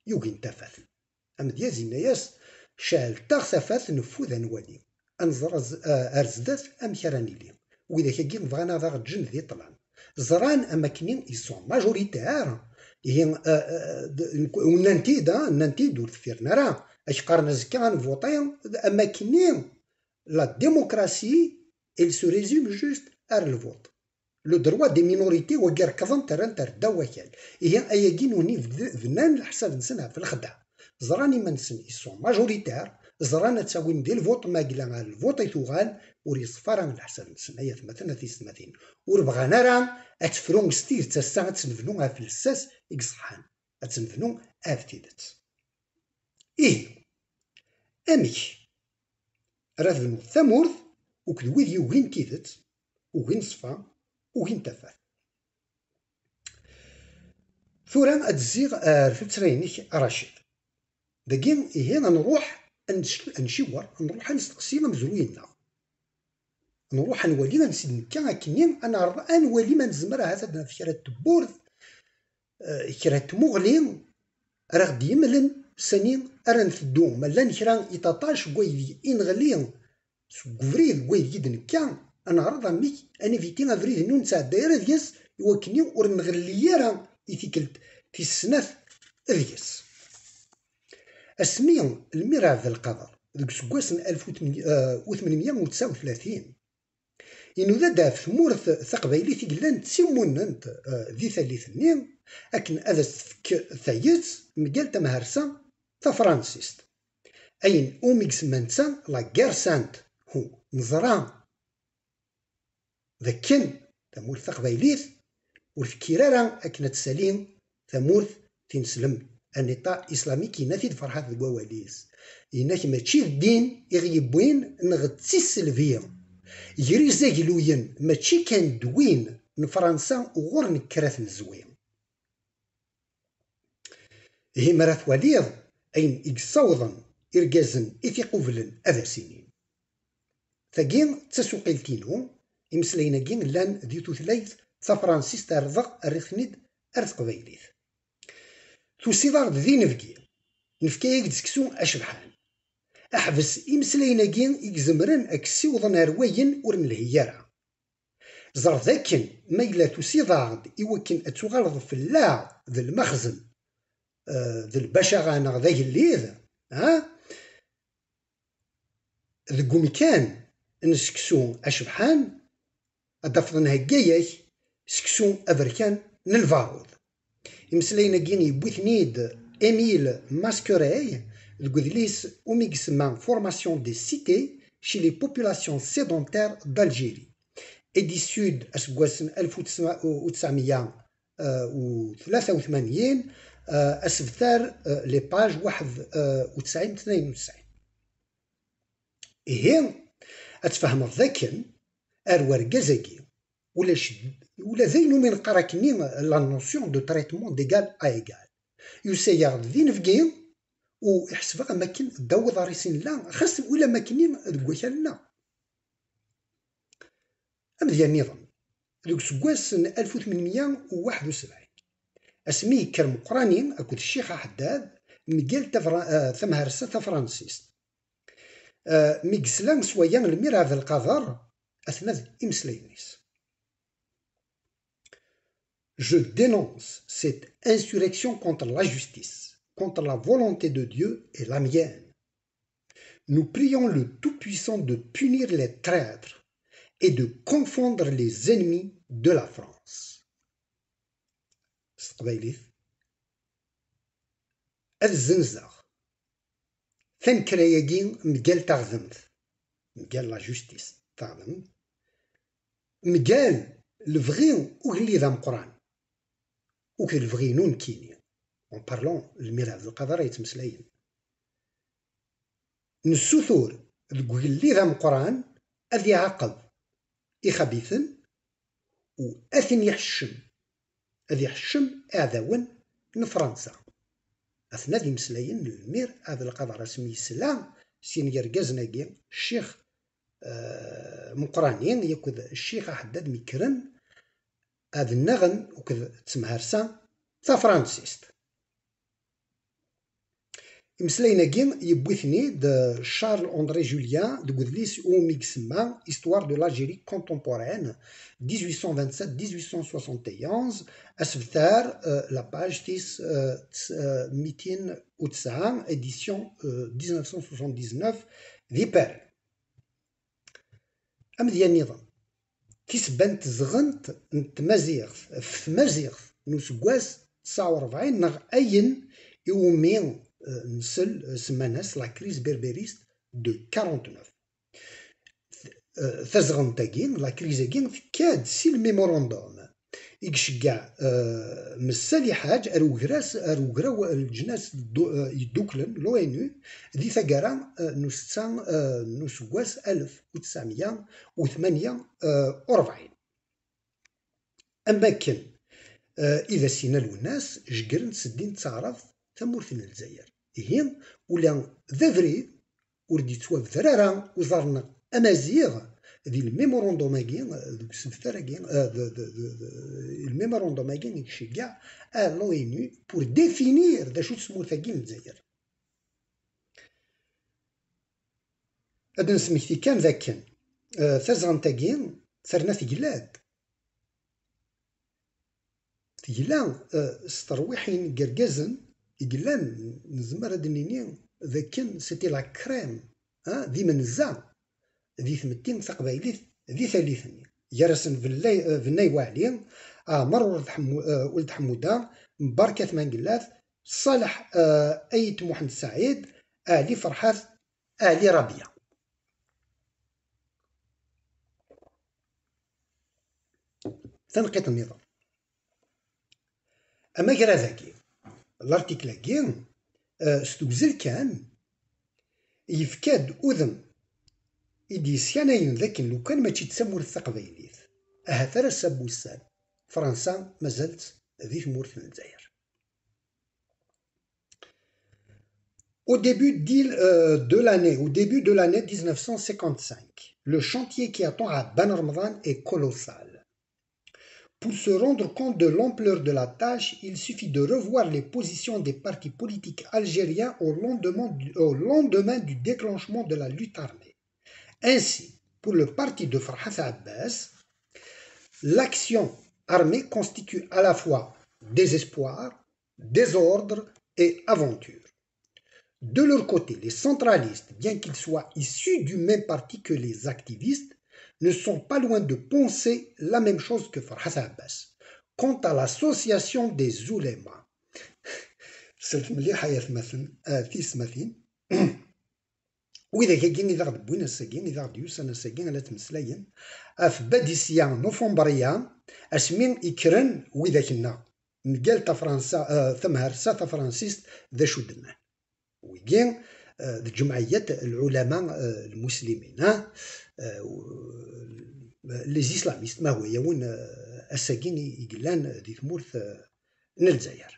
yugin tafat? Amedyaz yenna-yas: "Ceɛlet-aɣ tafat, neffud ad nwali, ad nẓer az-, a-, ar zdat amek ara nili." Widak-agi bɣan ad aɣ-ǧǧen di ṭṭlam. Ẓran am akken ils sont majoritaires, ihi, a, a, d-, nnan-t-id, a, nnan-t-id ur dfiren ara, ak-qqaren azekka ad nvuṭi, am akken la démocratie, elle se résume juste ar lvuṭ. Le droit des minorités, wagi rekḍen-t, rran-t ar ddaw wakal. Ihi ayagi nuni bd-, bnan leḥsab-nsen ɣef lexdeɛ. ẓran iman-nsen, ils sont majoritaires, ẓran ad tawim di lvuṭ, ma yella ɣer lvuṭ i tuɣal, ur yeṣfa ara leḥsab-nsen, ay atmaten, a tiyessetmatin. Ur bɣan ara ad tefru s tidet ass-a, ad tt-nebnu ɣef llsas i iṣeḥḥan, ad tt-nebnu ɣef tidet. Ihi, amek ara tebnuḍ tamurt uked wid yugin tidet, ugin ṣṣfa, ugin tafat? Tura ad d-zziɣ ar tuttra-inek a Racid. Dagi, ihi, ad nruḥ ad nec-, ad nciwer, ad nruḥ ad nesteqsi amezruy-nneɣ. Ad nruḥ ad nwali, ad nsid nekka akkenni, ad neɛreḍ ad nwali ma nezmer ahat ad naf kra n tewwurt, eh, kra n tmuɣli ara ɣ-d-yemlen sani ara nteddu. Ma llan kra iṭaṭac deg waydeg i neɣli, seg ubrid deg waydeg i d-nekka, ad neɛreḍ amek ad niviti abrid-nni ur nettɛedday ara deg-s, i wakken ur nɣelli ara i tikkelt tis snat deg-s. Asmi Lmir Ɛebdelqader, deg useggas n alef u tmenya u tesɛa u tlatin, inuda-d ɣef tmurt taqbaylit i yellan d timunent, eh, di tallit-nni, akken ad as-tefk tayet mgal tamhersa tafransist, ayen umi isemma netta la guerre sainte. Hu, neẓra d akken tamurt taqbaylit ur tekkir ara akken ad tsali tamurt tineslemt, un État islamique, yenna-t-id Ferḥat deg wawal-is. Yenna-k mačči d ddin i ɣ-yewwin neɣ d tiselbi. Gar izagluyen mačči kan d win n Fransa uɣur nekker ad t-nezwi. Ihi mi ara twaliḍ ayen i yessawḍen irgazen i t-iqublen ad as-inin. Tagi d tasuqilt-inu, imeslayen-agi llan di tutlayt tafransist, rḍeɣ rriɣ-ten-id ar teqbaylit. Tusiḍ-aɣ-d d inebgi, nefka-yak-d seksu acebḥan. Ḥbes imeslayen-agi i izemren ad k-ssiwḍen ar wayen ur nelhi ara. Ẓer dakken ma yella tusiḍ-aɣ-d i wakken ad tuɣaleḍ fell-aɣ d lmexzen, eh, d lbacaɣa neɣ d agellid, ha? Deg umkan n seksu acebḥan, ad d-tafeḍ nhegga-yak seksu aberkan n lbarud. Imeslayen-agi yewwi-ten-id Émile Masquerey deg udlis umi isemma Formation des cités chez les populations sédentaires d'Algérie. Edisud aseggas n alef u tesɛemya u tesɛemya u tlata u tmanyin, eh, asebtar, eh, les pages waḥed u tesɛin tnayen u tesɛin. Ihi, ad tfehmeḍ dakken ar wergaz-agi, ulac, ula d ayen umi neqqar akkenni la notion de traitement d'égal à égal. Yusa-yaɣ-d d inebgi, u iḥseb-aɣ am akken ddaw uḍar-is i nella, xas ula am akkenni deg wakal-nneɣ. Amedya nniḍen, deg useggas n alef u tmenmya u waḥed u sebɛin, asmi yekker Meqqrani akked Ccix Aḥeddad mgal tafra-, eh, tamhersa tafransist. Eh, mi yesla s waya Lmir Ɛebdelqader, atna d imeslayen-is. Je dénonce cette insurrection contre la justice, contre la volonté de Dieu et la mienne. Nous prions le Tout-Puissant de punir les traîtres et de confondre les ennemis de la France. S teqbaylit, ad zzenzeɣ tanekra-agi mgal taɣdemt, mgal la justice, taɣdemt, mgal lebɣi ugellid ameqqran, akked lebɣi-inu nekkini, en parlant Lmir Ɛebdelqader ay yettmeslayen. Nessutur deg ugellid ameqqran ad iɛaqeb ixabiten u ad ten-iḥeccem, ad iḥeccem iɛdawen n Fransa. Atna d imeslayen n Lmir Ɛebdelqader asmi yesla sin yergazen-agi, Ccix, eh, Meqqrani akked Ccix Aḥeddad mi kkren ad nnaɣen akked temhersa tafransist. Imeslayen-agi yewwi-ten-id, eh, Charles André Julien deg udlis umi isemma Histoire de l'Algérie contemporaine, dix-huit cent vingt-sept dix-huit cent soixante et onze, asebtar, eh, la page tis, eh, tis, eh, mitin u tesɛa, édition, eh, dix-neuf cent soixante-dix-neuf, di Paris. Amedya nniḍen, tisebba n tezɣent n tmaziɣt ɣef tmaziɣt n useggas tesɛa u rebɛin, neɣ ayen iwumi, nsel, semman-as la crise berbériste de quarante-neuf. Tazɣent-agi, la crise-agi, tekka-d si lmemorandum i iceggeɛ Messali Ḥaǧ ar ugraw n leǧnas yedduklen, l'O N U, di taggara n usetta n useggas alef u tesɛemya u tmanya u rebɛin. Am wakken i d as-yenna Lwennas, jeggren s ddin d taɛrabt tamurt n Lezzayer. Ihi, ula d abrid ur d-yettwabder ara uẓar-nneɣ amaziɣ di lmemorandum-agi, deg usebter-agi, lmemorandum-agi i iceggeɛ l'O N U pour définir d acu-tt tmurt-agi n Lezzayer. Ad d-nesmekti kan d akken tazɣent-agi terna tegla-d. Tegla s terwiḥin n yergazen i yellan, nezmer ad d-nini d akken c'était la crème, d imenza di tmetti taqbaylit di tallit-nni, gar-asen Bennay Waɛli, Ɛmer Uld Ḥemmuda, Mbarek At Mangellat, Ṣaleḥ Ayt Muḥend Saɛid, Ɛli Ferḥat, Ɛli Rabia. Tanqiṭ nniḍen. Amagrad-agi, l'article-agi, s tewzel kan, yefka-d udem i d-yeskanayen d akken lukan mačči d tamurt taqbaylit, ahat ar ass-a n wussan, Fransa mazal-tt di tmurt n Lezzayer. Au début de l'année, au début de l'année dix-neuf cent cinquante-cinq, le chantier qui attend à Ben Ramdan est colossal. Pour se rendre compte de l'ampleur de la tâche, il suffit de revoir les positions des partis politiques algériens au lendemain du, au lendemain du déclenchement de la lutte armée. Ainsi, pour le parti de Farhat Abbas, l'action armée constitue à la fois désespoir, désordre et aventure. De leur côté, les centralistes, bien qu'ils soient issus du même parti que les activistes, ne sont pas loin de penser la même chose que Farhat Abbas. Quant à l'association des oulémas, slet mliḥ ay atmaten, a tiyesmatin, widak-agi i d aɣ-d-wwin ass-agi, i d aɣ-d-yusan ass-agi, ala ttmeslayen ɣef Badisya Nufembriya, asmi ikkren widak-nneɣ mgal tafransa, eh, tamhersa tafransist d acu d-nnan. Wigi, eh, d ǧemɛiyat lɛulama, eh, lmuslimin, eh, eh, les islamistes, ma hwa yawen, eh, ass-agi i yellan di tmurt, eh, n Lezzayer.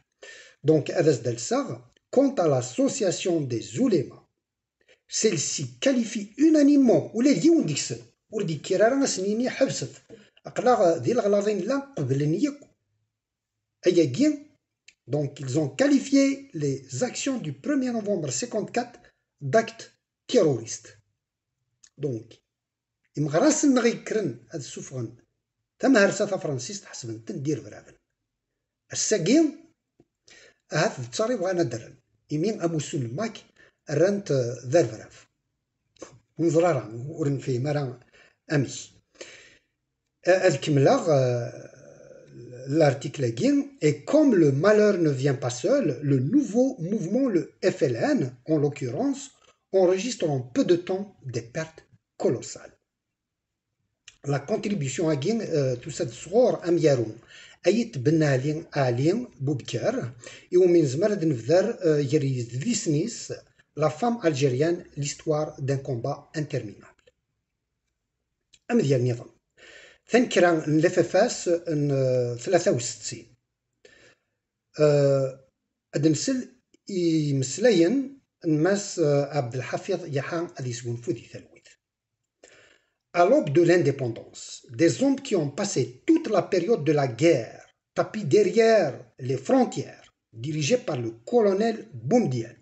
Donc, ad as-d-alseɣ, quant à l'association des oulémas, celle-ci qualifie unanimement, ula d yiwen deg-sen ur d-yekkir ara ad sen-yini ḥebset, aql-aɣ di leɣlaḍ i nella, qeblen yakk ayagi. Donc, ils ont qualifié les actions du premier novembre cinquante-quatre d'actes terroristes. Donc, imeɣrasen-nneɣ yekkren ad ssufɣen tamhersa tafransist, ḥesben-ten d irebraben. Ass-agi, ahat d ttaṛ i bɣan ad d-rren, imi amussu n Lmak rran-t, eh, d arebrab. Ur neẓri ara, ur nefhim ara amek. Eh, ad kemmleɣ, eh, l'article-agi. Et comme le malheur ne vient pas seul, le nouveau mouvement, le F L N en l'occurrence, enregistre en peu de temps des pertes colossales. La contribution-agi, eh, tusa-d sɣur amyaru Ayt Ben Ali, Ali Bubker, iwumi nezmer ad nebder, eh, gar yedlisen-is La femme algérienne, l'histoire d'un combat interminable. Amedya nniḍen. Tanekra n L F F S n, eh, tlata u settin. Eh, ad nsel i imeslayen n Mass, eh, Abdelḥafiḍ Yaḥa, ad yesgunfu di talwit. À l'aube de l'indépendance, des hommes qui ont passé toute la période de la guerre tapis derrière les frontières dirigées par le colonel Boumediene,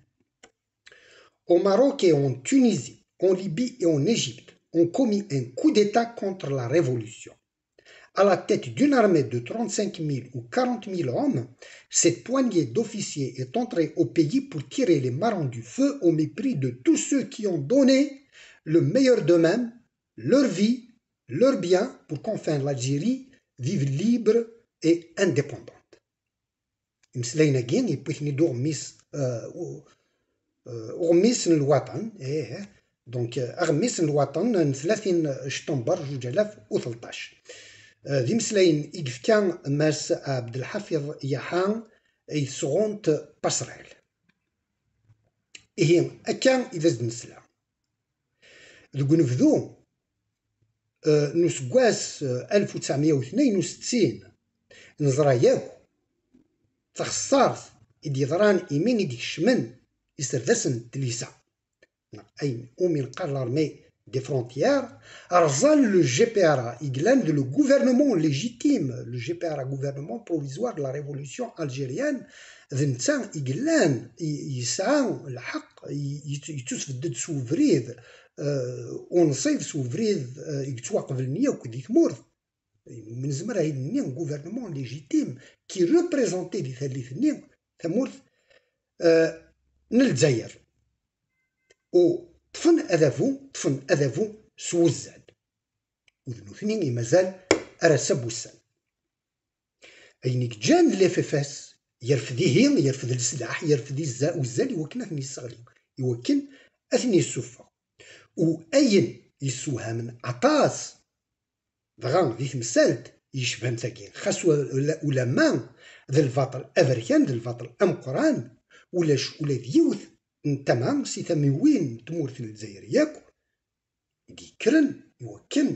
au Maroc et en Tunisie, en Libye et en Égypte, ont commis un coup d'État contre la révolution. À la tête d'une armée de trente-cinq mille ou quarante mille hommes, cette poignée d'officiers est entrée au pays pour tirer les marrons du feu au mépris de tous ceux qui ont donné le meilleur d'eux-mêmes, leur vie, leurs biens, pour qu'enfin l'Algérie vive libre et indépendante. Imeslayen-agi yewwi-ten-id uɣmis, eh, u-, euh, uɣmis n lwaṭan, ih, donc, euh, aɣmis n lwaṭan n tlatin ctember juǧ alaf u tleṭṭac. Euh, d imeslayen i yefka Mass Abdelḥafiḍ Yaḥa i tesɣunt Passerelle. Ihi, akka i d as-d-nesla. Deg unebdu, eh, n useggas, eh, alef u tesɛemya u tnayen u settin, neẓra yakk taxeṣṣart i d-yeḍran imi i d-kecmen iserdasen n tlisa, neɣ ayen umi neqqar l'armée des frontières, rẓan le G P R A i yellan d le gouvernement légitime, le G P R A, gouvernement provisoire de la révolution algérienne, d netta i yellan, i, yesɛa lḥeqq, i, yettu-, yettusbedd-d s ubrid, eh, unṣib, s ubrid, eh, i yettwaqeblen yakk di tmurt. Nezmer ad nini gouvernement légitime qui représentait di tallit-nni tamurt, eh, n Lezzayer. U ṭṭfen adabu, ṭṭfen adabu s wuzzal. U d nutni i mazal ar ass-a n wussan. Ayen i yeǧǧan l F F S, yerfed ihi, yerfed leslaḥ, yerfed izza-, uzzal i wakken ad ten-yesseɣli, i wakken ad ten-yessuffeɣ. U ayen yessewhamen aṭas, dɣa di temsalt yecban tagi, xas ula-, ulamma d lbaṭel aberkan, d lbaṭel ameqqran, ulac ula d yiwet n tama si tamiwin n tmurt n Lezzayer yakk, i d-yekkren i wakken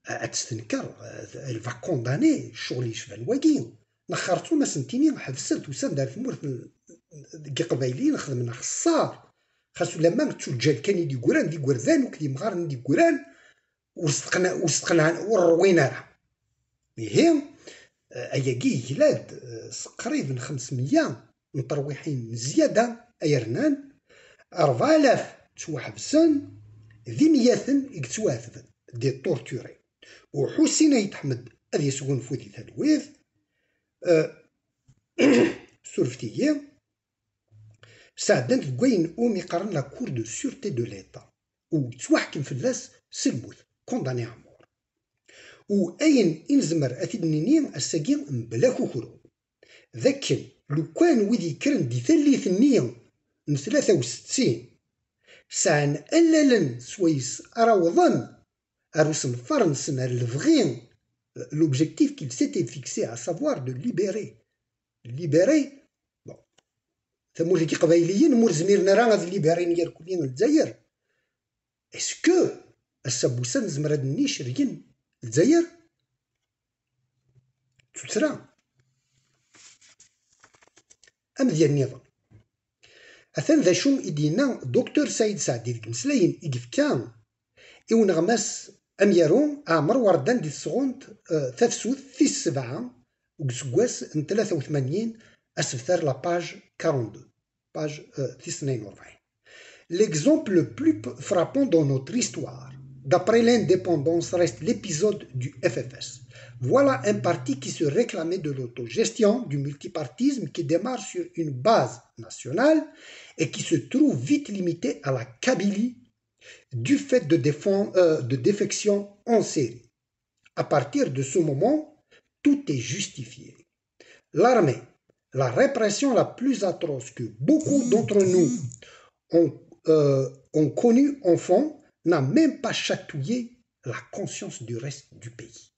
a-, ad testenker, eh, elle va condamner ccɣel yecban wagi. Neɣ xerṣum ad sen-tini ḥebset, usan-d ar tmurt n, deg Iqbayliyen xedmen axeṣṣar. Xas ulamma d tuǧǧal kan i d-yeggran, d igerdan akked yimɣaren i d-yeggran, ur steqna-, ur steqnaɛen, ur ṛwin ara. Ihi, eh, ayagi yegla-d, eh, s qrib n xemsemya n terwiḥin n zzyada ay rnan, rebɛa alaf ttwaḥebsen, d imyaten i yettwaɛetben, des torturés. U Ḥusin Ayt Ḥmed ad yesgunfu di talwit, eh, surfet-iyi, sɛeddan-t deg wayen umi qqaren la Cour de sûreté de l'État, u yettwaḥkem fell-as s lmut, condamné à mort. U ayen i nezmer ad t-id-nini ass-agi mebla kukru, d akken lukan wid yekkren di tallit-nni n tlata u settin sɛan allalen swayes ara awḍen ar usenfar-nsen, ar lebɣi, l'objectif qu'ils s'étaient fixé, à savoir de libérer, libérer, bon, tamurt n Yiqbayliyen, ma ur zmiren ara ad libérin irkelli n Lezzayer. Est-ce que ass-a n wussan nezmer ad nini cergen Lezzayer? Tuttra. Amedya nniḍen. Atan d acu i d-yenna Docteur Saïd Saɛdi deg imeslayen i yefka i uneɣmas amyaru Ɛmer Werdan di tesɣunt, eh, tafsut tis sebɛa deg useggas n tlata u tmanyin, asebter la page quarante-deux, page, eh, tis tnayen u rebɛin. L'exemple le plus p-, frappant dans notre histoire, d'après l'indépendance, reste l'épisode du F F S. Voilà un parti qui se réclamait de l'autogestion, du multipartisme, qui démarre sur une base nationale et qui se trouve vite limité à la Kabylie du fait de défend-, euh, de défections en série. À partir de ce moment, tout est justifié. L'armée, la répression la plus atroce que beaucoup d'entre nous ont, euh, ont connue enfant, n'a même pas chatouillé la conscience du reste du pays.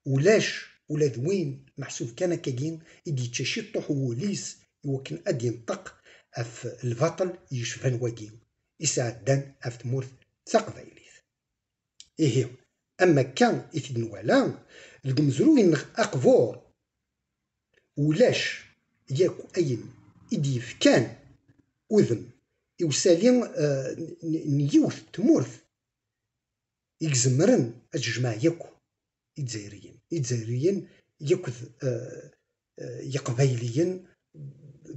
Ulac ula d win meḥsub kan akkagi i d-yečča ciṭṭuḥ n wul-is i wakken ad d-yenṭeq ɣef lbaṭel yecban wagi i sɛeddan ɣef tmurt taqbaylit. Ihi, am akka i t-id-nwala deg umezruy-nneɣ aqbur, ulac yakk ayen i d-yefkan udem i usali, eh, n, n yiwet n tmurt i izemren ad tejmeɛ yakk Izzayriyen. Izzayriyen yakk d, eh, eh, Yiqbayliyen,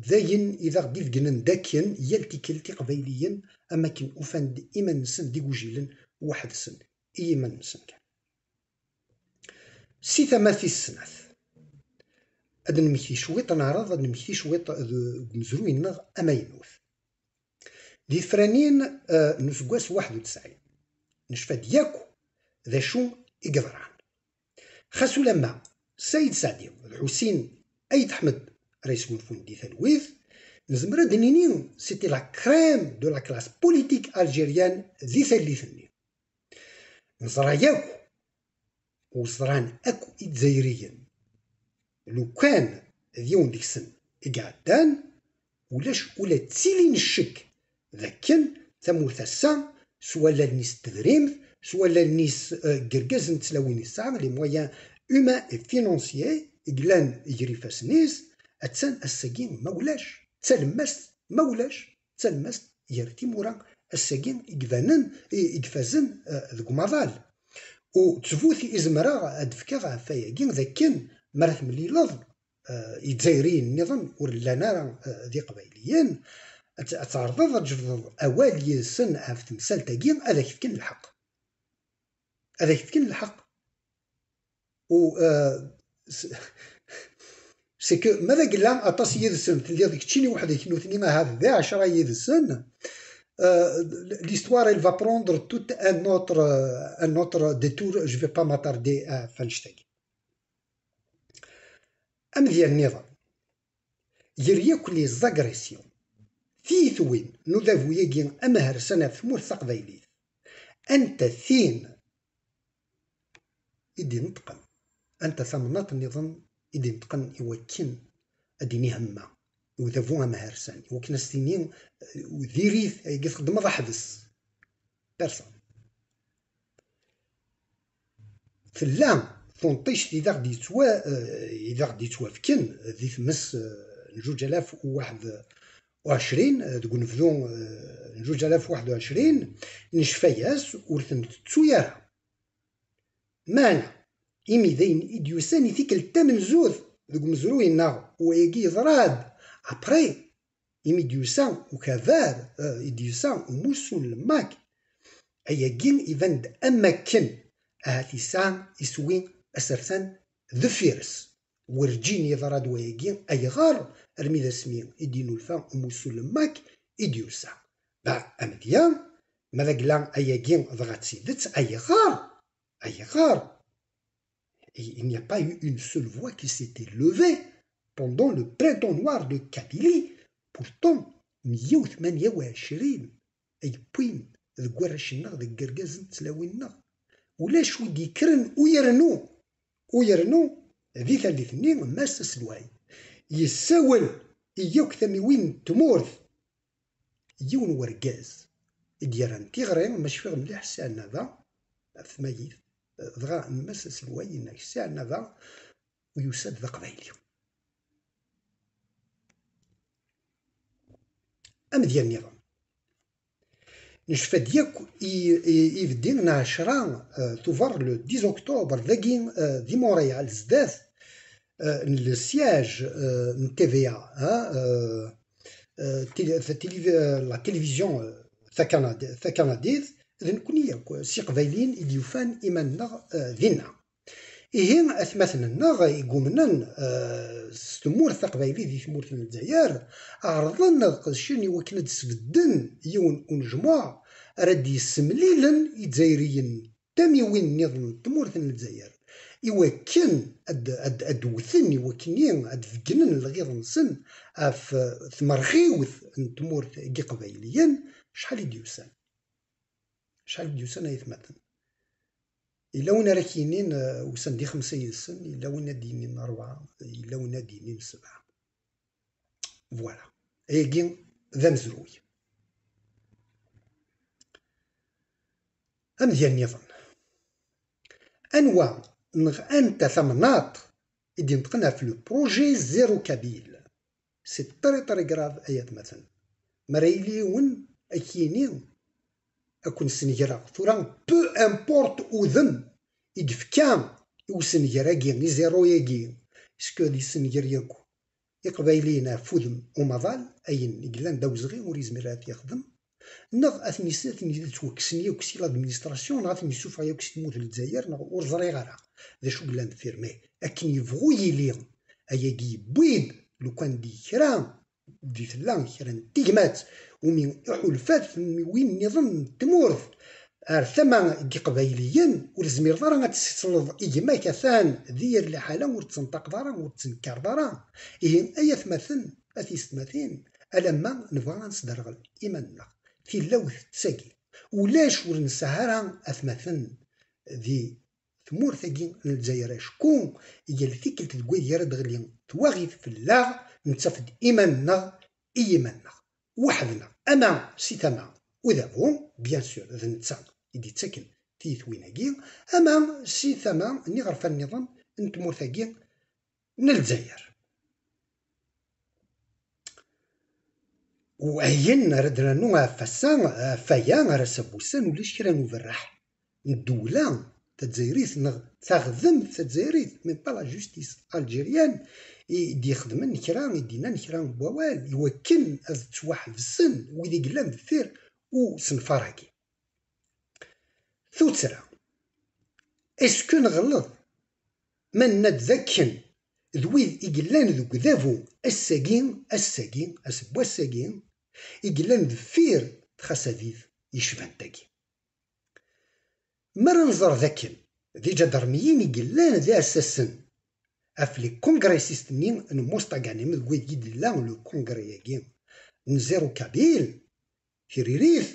d ayen i d aɣ-d-ibegnen d akken yal tikkelt Iqbayliyen am akken ufan-d iman-nsen d igujilen weḥd-sen i yiman-nsen kan. Si tama tis snat, ad nemmekti cwiṭ, neɛreḍ ad nemmekti cwiṭ deg umezruy-nneɣ amaynut. Di tefranin, eh, n useggas waḥed u tesɛin, necfa-d yakk d acu i yeḍran. Xas ulamma Saïd Saɛdi d Ḥusin Ayt Ḥmed ara yesgunfun di talwit, nezmer ad d-nini, c'était la crème de la classe politique algérienne di tallit-nni. Neẓra yakk, u ẓran akk Izzayriyen, lukan d yiwen deg-sen i iɛeddan, ulac ula d tili n ccek d akken tamurt ass-a, s wallalen-is n tedrimt, s wallalen-is, eh, n yergazen d tlawin yesɛa, les moyens humains et financiers i yellan gar ifassen-is, attan ass-agi ma ulac, d talemmast ma ulac, d talemmast gar timura ass-agi i ibanen, i, i ifazen, eh, deg umaḍal. U ttbut i zemreɣ ad d-fkeɣ ɣef wayagi d akken mi ara temlileḍ, eh, Izzayriyen nniḍen ur llan ara, eh, d Iqbayliyen, ad, ad tɛerḍeḍ ad tjebdeḍ awal yid-sen ɣef temsalt-agi, ad ak-fken lḥeqq. Ad ak-fken lḥeqq. U, eh, s-, c'est que ma d agella aṭas yid-sen, telliḍ keččini weḥd-k, nutni ahat d ɛecra yid-sen, eh, l'histoire, elle va prendre tout un autre, un autre détour, je vais pas m'attarder, eh, ɣef annect-agi. Amedya nniḍen, gar yakk les agressions, tiyitwin n udabu-agi amehrsan ɣef tmurt taqbaylit, anta tin i d-ineṭqen, anta tamnaḍt nniḍen i d-ineṭqen i wakken ad d-ini hemma i udabu amehrsan, i wakken ad s-tini, eh, diri-t, ayagi txeddmeḍ, ḥbes. Personne. Tella tunṭict i d aɣ-d-yettwa-, eh, i d aɣ-d-yettwafken di tmes, eh, n zuǧ alaf u waḥed u ɛecrin, eh, deg unebdu, eh, n zuǧ alaf u waḥed u ɛecrin, necfa-yas ur ten-tettu ara. Meɛna, imi d ayen i d-yusan i tikkelt tamenzut deg umezruy-nneɣ, wayagi yeḍra-d après, imi d-yusa ukabar, eh, i d-yusa umussu n Lmak, ayagi iban-d am wakken ahat yesɛa iswi asertan deffir-s. Werǧin yeḍra-d wayagi, ayɣer? Armi d asmi i d-yennulfa umussu n Lmak i d-yusa. Ba, amedya, ma d agla ayagi dɣa d tidet, ayɣer? Ayɣer? Il n'y a pas eu une seule voix qui s'était levée pendant le printemps noir de Kabylie. Pourtant, meyya u tmanya u ɛecrin ay wwin deg warrac-nneɣ, deg yergazen d tlawin-nneɣ. Ulac wi d-yekkren u yernu, u yernu di tallit-nni Mass Aselway yessawel i yakk tamiwin n tmurt. Yiwen wergaz i d-yerran tiɣri, ma cfiɣ mliḥ, Si Ɛennaba, ɣef tmagit, dɣa Mass Aselway yenna-k Si Ɛennaba u yusa-d d aqbayli. Amedya nniḍen. Necfa-d yakk i, i, ibeddi n ɛecra, eh, tuber, le dix octobre, dagi, eh, di Montréal, zdat, eh, n le siège, eh, n T V A, hein, eh, eh, télé-, télé-, eh, la télévision, eh, takanadi-, takanadit, d nekkni yakk, s iqbayliyen i d-yufan iman-nneɣ, eh, dinna. Ihi, atmaten-nneɣ i yumnen, eh, s tmurt taqbaylit di tmurt n Lezzayer, ɛerḍen ad qedcen i wakken ad d-sbedden yiwen unejmuɛ ara d-yessemlilen Izzayriyen tamiwin nniḍen n tmurt n Lezzayer, i wakken ad, ad, ad wten, i wakken ad beggnen lɣiḍ-nsen ɣef, eh, tmerɣiwt n tmurt n Yiqbayliyen, acḥal i d-yusan. Acḥal i d-yusan, ay atmaten. Yella win ara k-yinin, eh, usan-d i xemsa yid-sen, yella win ad d-yinin rebɛa, yella win ad d-yinin sebɛa. Voilà. Ayagi d amezruy. Amedya nniḍen. Anwa neɣ anta tamnaḍt i d-ineṭqen ɣef le projet zéro kabyle? C'est très, très grave, ay atmaten. Ma ara yili yiwen ad k-yini, ad ken-sengreɣ tura, peu importe udem i yefka i usenger-agi, i zéro-agi, est-ce que ad yessenger yakk Iqbayliyen ɣef udem umaḍal, ayen i yellan d awezɣi ur yezmir ara ad t-yexdem, neɣ ad ten-is-, ad ten-id-ttwakksen yakk si l'administration, neɣ ad ten-yessufeɣ yakk si tmurt n Lezzayer, neɣ ur ẓriɣ ara d acu yellan deffir. Mais akken yebɣu yili, ayagi yewwi-d, lukan di kra, di tella kra n tegmat umi iḥulfa tmiwin nniḍen n tmurt ar tama n Yiqbayliyen, ur tezmireḍ ara ad tessisleḍ i gma-k atan di yir liḥala, ur tettenṭaqeḍ ara, ur tettenkareḍ ara. Ihi, ay atmaten, a tiyessetmatin, alamma nebɣa ad nesderɣel iman-nneɣ. Tilawt d tagi. Ulac ur nesɛi ara atmaten di tmurt-agi n Lezzayer, acku yal tikkelt deg wayeg ara d-teɣli twaɣit fell-aɣ, nettaf-d iman-nneɣ i yiman-nneɣ, weḥd-neɣ, ama si tama udabu, bien sûr, d netta i d-yettaken tiyitwin-agi, ama si tama n yiɣerfan nniḍen n tmurt-agi n Lezzayer. U ayen ara d-nernu ɣef wass-a, ɣef waya ara s-, wussan ulac kra n uberreḥ n ddewla tazzayrit neɣ taɣdemt tazzayrit, même pas la justice algérienne, i d-ixedmen kra, i d-yennan kra n wawal i wakken ad ttwaḥebsen wid i yellan deffir usenfar-agi. Tuttra, est-ce que neɣleḍ ma nenna-d d akken d wid i yellan deg udabu ass-agi, ass-agi, ass n wass-agi, i yellan deffir txasadit yecban tagi? Mi ara nẓer d akken d iǧadarmiyin i yellan d iɛessasen ɣef les congressistes-nni n Mostaganem, deg wayeg i d-yella le congrès-agi n Zéro Kabyle, tiririt,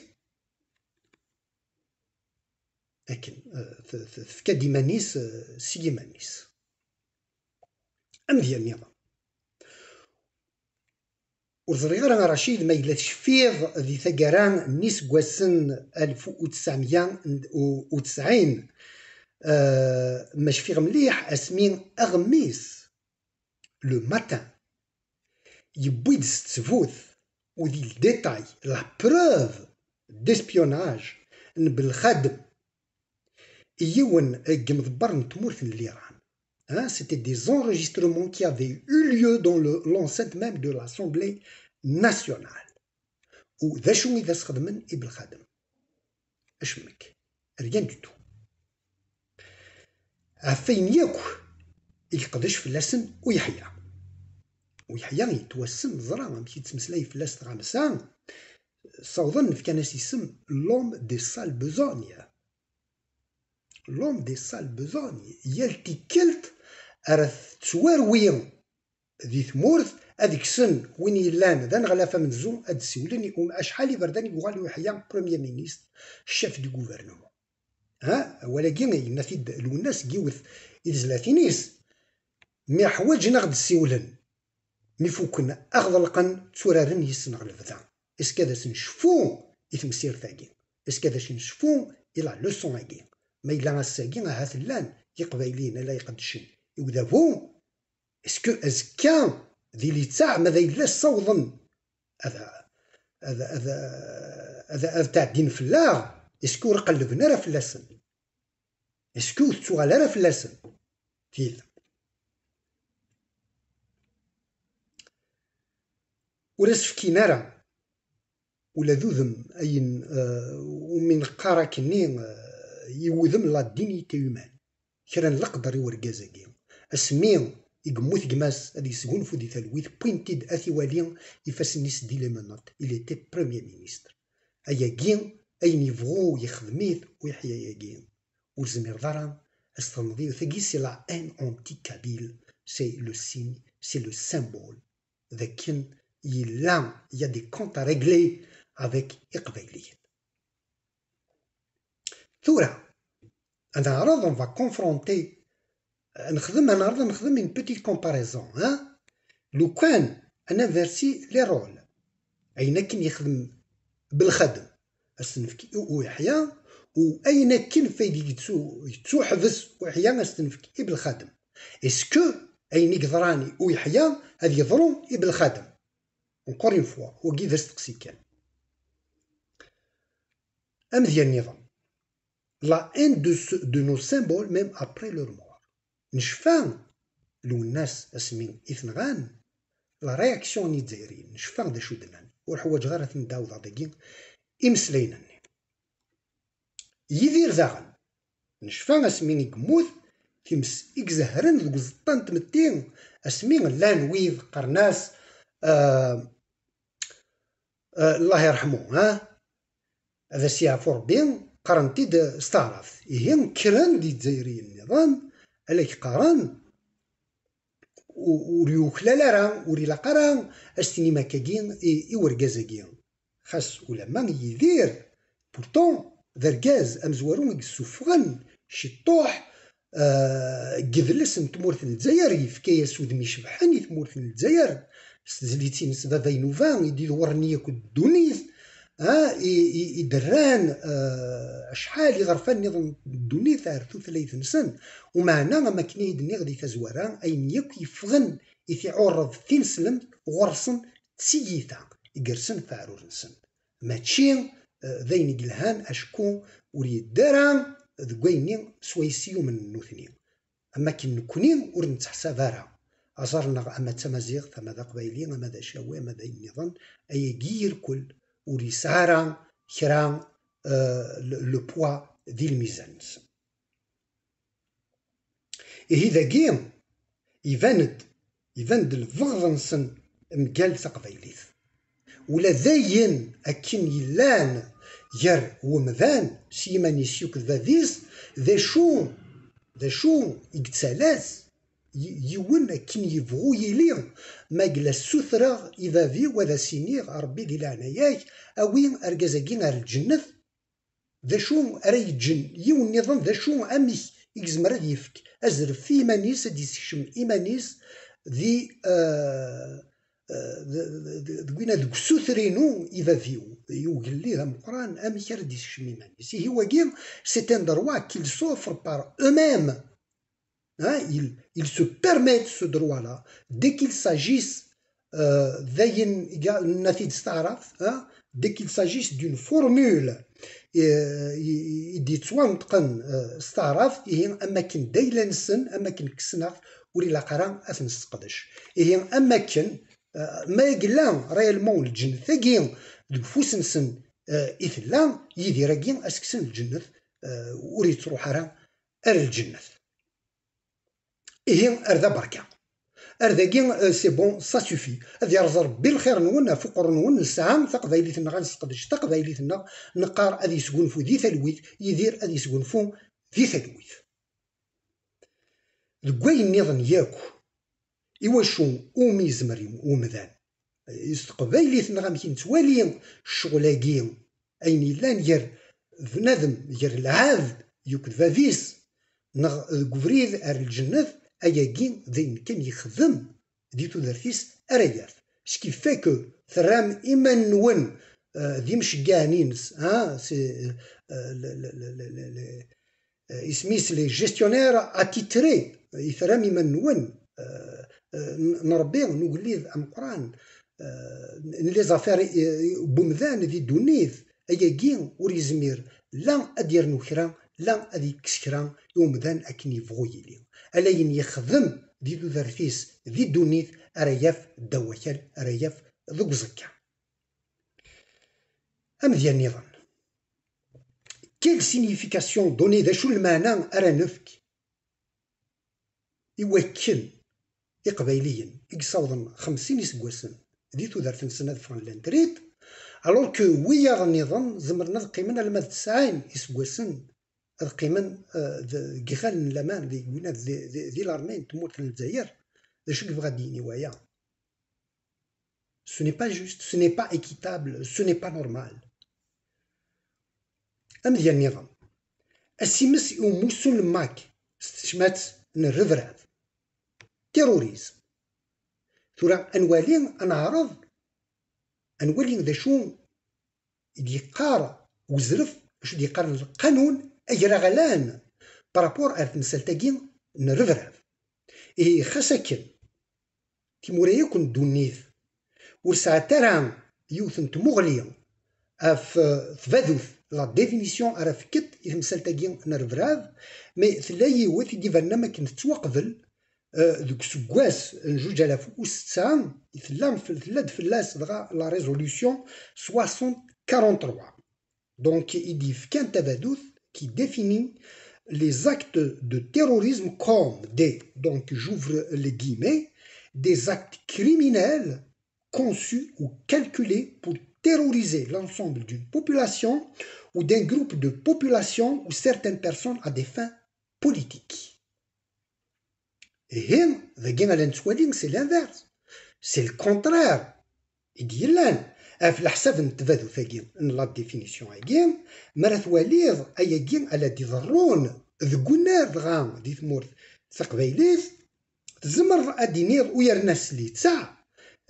akken, eh, t-, t-, tefka-d iman-is, eh, s yiman-is. Amedya nniḍen. Ur ẓriɣ ara, a Racid, ma yella tecfiḍ di taggara n yiseggasen alef u tesɛemya u tesɛin, eh, ma cfiɣ mliḥ, asmi aɣmis Le Matin yewwi-d s ttbut u di le détail la preuve d'espionnage n Belxadem i yiwen deg imḍebber n tmurt n Liran. Hein, c'était des enregistrements qui avaient eu lieu dans le, l'enceinte même de l'Assemblée nationale. U d acu i d as-xedmen i Belxadem? Acemmek. Rien du tout. Ɣef wayen yakk i yeqdec fell-asen Uyeḥya. Uyeḥya yettwassen, neẓra amek i yettmeslay fell-as tɣamsa, ssawḍen fkan-as isem l'homme des sales besognes. L'homme des sales besognes, yal tikkelt ara tettwarwi di tmurt, ad kksen win yellan d aneɣlaf amenzu, ad d-ssiwlen i um-, acḥal iberdan i yuɣal Uyeḥya Premier Ministre, chef du gouvernement. Ha, awal-agi yenna-t-id Lwennas deg yiwet i tezlatin-is, mi ḥwaǧen ad ɣ-d-ssiwlen, mi fukken ad ɣ-ḍelqen, tturaren yis-neɣ lebda. Est-ce que ad as-necfu i temsirt-agi? Est-ce que ad as-necfu i la leçon-agi? Ma yella ass-agi ahat llan Iqbayliyen ala iqeddcen i udabu, est-ce que azekka di littaɛ ma d ay yella ssawḍen ad, ad, ad, ad, ad tɛeddin fell-aɣ, est-ce que ur qellben ara fell-asen? Est-ce que ur tettuɣal ara fell-asen? Tid. Ur as-fkin ara ula d udem ayen, eh, umi neqqar akkenni, eh, i wudem la dignité humaine. Kra n leqder i urgaz-agi. Asmi i yemmut gma-s ad yesgunfu di talwit, wwin-t-id ad t-iwali ifassen-is di les menottes. Il était premier ministre. Ayagi, ayen yebɣu yexdem-it Uyeḥya-agi. Ur tezmireḍ ara ad s-txedmeḍ yiwet. Tagi, c'est la haine anti-kabyle, c'est le signe, c'est le symbole d akken yella, il y a des comptes à régler avec Iqbayliyen. Tura, ad neɛreḍ, on va confronter, ad nexdem, ad neɛreḍ ad nexdem une petite comparaison, hein? Lukan ad ninversi les rôles, ayen akken yexdem Belxadem, ad s-nefk i Uyeḥya, u ayen akken faydi yettu-, yettuḥbes Uyeḥya, ad s-nefk i Belxadem. Est-ce que ayen i yeḍran i Uyeḥya ad yeḍru i Belxadem? Encore une fois, wagi d asteqsi kan. Amedya nniḍen. La haine de, ce- de nos symboles, même après leur mort. Necfa Lwennas asmi i t-nɣan, la réaction n Yizzayriyen, necfa d acu d-nnan. Ur ḥwaǧeɣ ara ad ten-d-awḍeɣ dagi imeslayen-nni. Yidir daɣen, necfa asmi i yemmut, times i izehren deg uẓeṭṭa n tmetti, asmi llan wid qqaren-as, ah, ah, Allah yerḥmu, ha? Ad as-yeɛfu Rebbi, qqaren-t-id s taɛrabt. Ihi, kkren-d Izzayriyen nniḍen, ala k-qqaren, u-, ur yuklal ara, ur ilaq ara ad s-tinim akkagi i, i urgaz-agi. Xas ulamma Yidir, pourtant, d argaz amezwaru i yessuffɣen ciṭṭuḥ, eh, deg yidles n tmurt n Lezzayer, yefka-yas udem icebḥen i tmurt n Lezzayer, s tezlit-ines Baba Inuba, i d-idewwren yakk ddunit, ah, i, i, i d-rran, eh, acḥal iɣerfan nniḍen n ddunit ar tutlayt-nsen. Umeɛna, am akken i d-nniɣ di tazwara, ayen yakk yeffɣen i tiɛureḍ tineslemt ɣur-sen d tiyita i yersen f aɛrur-nsen. Mačči, eh, d ayen i yelhan, acku ur yeddi ara deg wayenni swayes i yumnen nutni. Am akken nekkni ur netteḥsab ara aẓar-nneɣ ama d tamaziɣt, ama d aqbayli, ama d acawi, ama d ayen nniḍen, ayagi irkel ur yesɛi ara kra, eh, le, le poids di lmizan-nsen. Ihi dagi, iban-d, iban-d lbeɣḍ-nsen mgal taqbaylit. Ula d ayen akken yellan gar wemdan s yiman-is akked bab-is, d acu, d acu i yettalas y-, yiwen akken yebɣu yili, ma yella ssutreɣ i bab-iw ad as-iniɣ, a Ṛebbi di leɛnaya-k, awi argaz-agi ar lǧennet, d acu ara yeǧǧen yiwen nniḍen, d acu, amek i yezmer ad yefk azref i yiman-is, ad d-yessekcem iman-is di, eh, eh, d-, d-, d-, deg winna, deg usuter-inu i bab-iw, i ugellid ameqqran, amek ara d-yessekcem iman-is. Ihi wagi, c'est un droit qu'ils s'offrent par eux-mêmes. Hein, ils, ils se permettent ce droit-là, dès qu'il s'agisse, euh, d'ayen, i ga-, nenna-t-id s taɛrabt, hein, dès qu'il s'agisse d'une formule, euh, i, i, i d-yettwanṭqen, euh, s taɛrabt, ihi am akken d ayla-nsen, am akken kksen-aɣ-t, ur ilaq ara ad t-nesseqdec. Ihi am akken, euh, ma yella réellement lǧennet-agi deg ufus-nsen, euh, i tella, Yidir-agi ad s-kksen lǧennet, euh, ur yettruḥ ara ar lǧennet. Ihi, ar da berka. Ar dagi, euh, c'est bon, ça suffit. Ad yerẓ Rebbi lxir-nwen ɣef uqerru-nwen, nesɛa taqbaylit-nneɣ, ad nesseqdec taqbaylit-nneɣ, neqqar ad yesgunfu di talwit, Yidir ad yesgunfu di talwit. Deg wayen nniḍen yakk, iwacu umi yezmer im-, umdan? S teqbaylit-nneɣ amek i nettwali ccɣel-agi, ayen yellan gar bnadem, gar lɛebd akked bab-is, neɣ deg ubrid ar lǧennet, ayagi d ayen kan yexdem di tudert-is ara yaf. Ce qui fait que terram iman-nwen, euh, d imceggɛen-ines, hein, c'est, euh, le, le, le, le, le, le, euh, isem-is les gestionnaires attitrés, i terram iman-nwen, euh, euh, n, n Rebbi, n ugellid ameqqran, euh, n les affaires, euh, n umdan di ddunit, ayagi ur yezmir la ad d-yernu kra, la ad yekkes kra i umdan akken yebɣu yili. Ala ayen yexdem di tudert-is, di ddunit, ara yaf ddaw wakal, ara yaf deg uẓekka. Amedya nniḍen. Quelle signification donner, d acu lmeɛna ara nefk i wakken Iqbayliyen i yessawḍen xemsin iseggasen di tudert-nsen ad ffɣen llan trit, alors que wiyaḍ nniḍen zemren ad qqimen alamma d tesɛin iseggasen, ad qqimen, euh, d-, deg yiɣallen n laman, di, di, di, di l'armée n tmurt n Lezzayer. D acu i yebɣa ad d-yini waya? Ce n'est pas juste, ce n'est pas équitable, ce n'est pas normal. Amedya nniḍen. Asimes i umussu n Lmak s tecmat n rrebrab. Terrorisme. Tura ad nwali, ad neɛreḍ, ad nwali d acu i d-yeqqar uzref, acu d-yeqqar lqanun agraɣlan par rapport ar temsalt-agi n rrebrab. Ihi, xas akken, timura yakk n ddunit ur sɛant ara yiwet n tmuɣli ɣef, eh, tbadut, la définition ara fkent i temsalt-agi n rrebrab, mais tella yiwet i d-ibanen am akken tettwaqbel, eh, deg useggas n zuǧ alaf u setta, i tella, tella-d fell-as dɣa la résolution soixante quarante-trois. Donc, i d-yefkan tabadut qui définit les actes de terrorisme comme des, donc j'ouvre les guillemets, des actes criminels conçus ou calculés pour terroriser l'ensemble d'une population ou d'un groupe de population ou certaines personnes à des fins politiques. Ihi, dagi ala nettwali, c'est l'inverse. C'est le contraire i d-yellan. Ɣef leḥsab n tbadut-agi, n la définition-agi, mi ara twaliḍ ayagi ala d-iḍerrun deg unnar dɣa di tmurt taqbaylit, tzemreḍ ad d-tiniḍ u yerna s littseɛ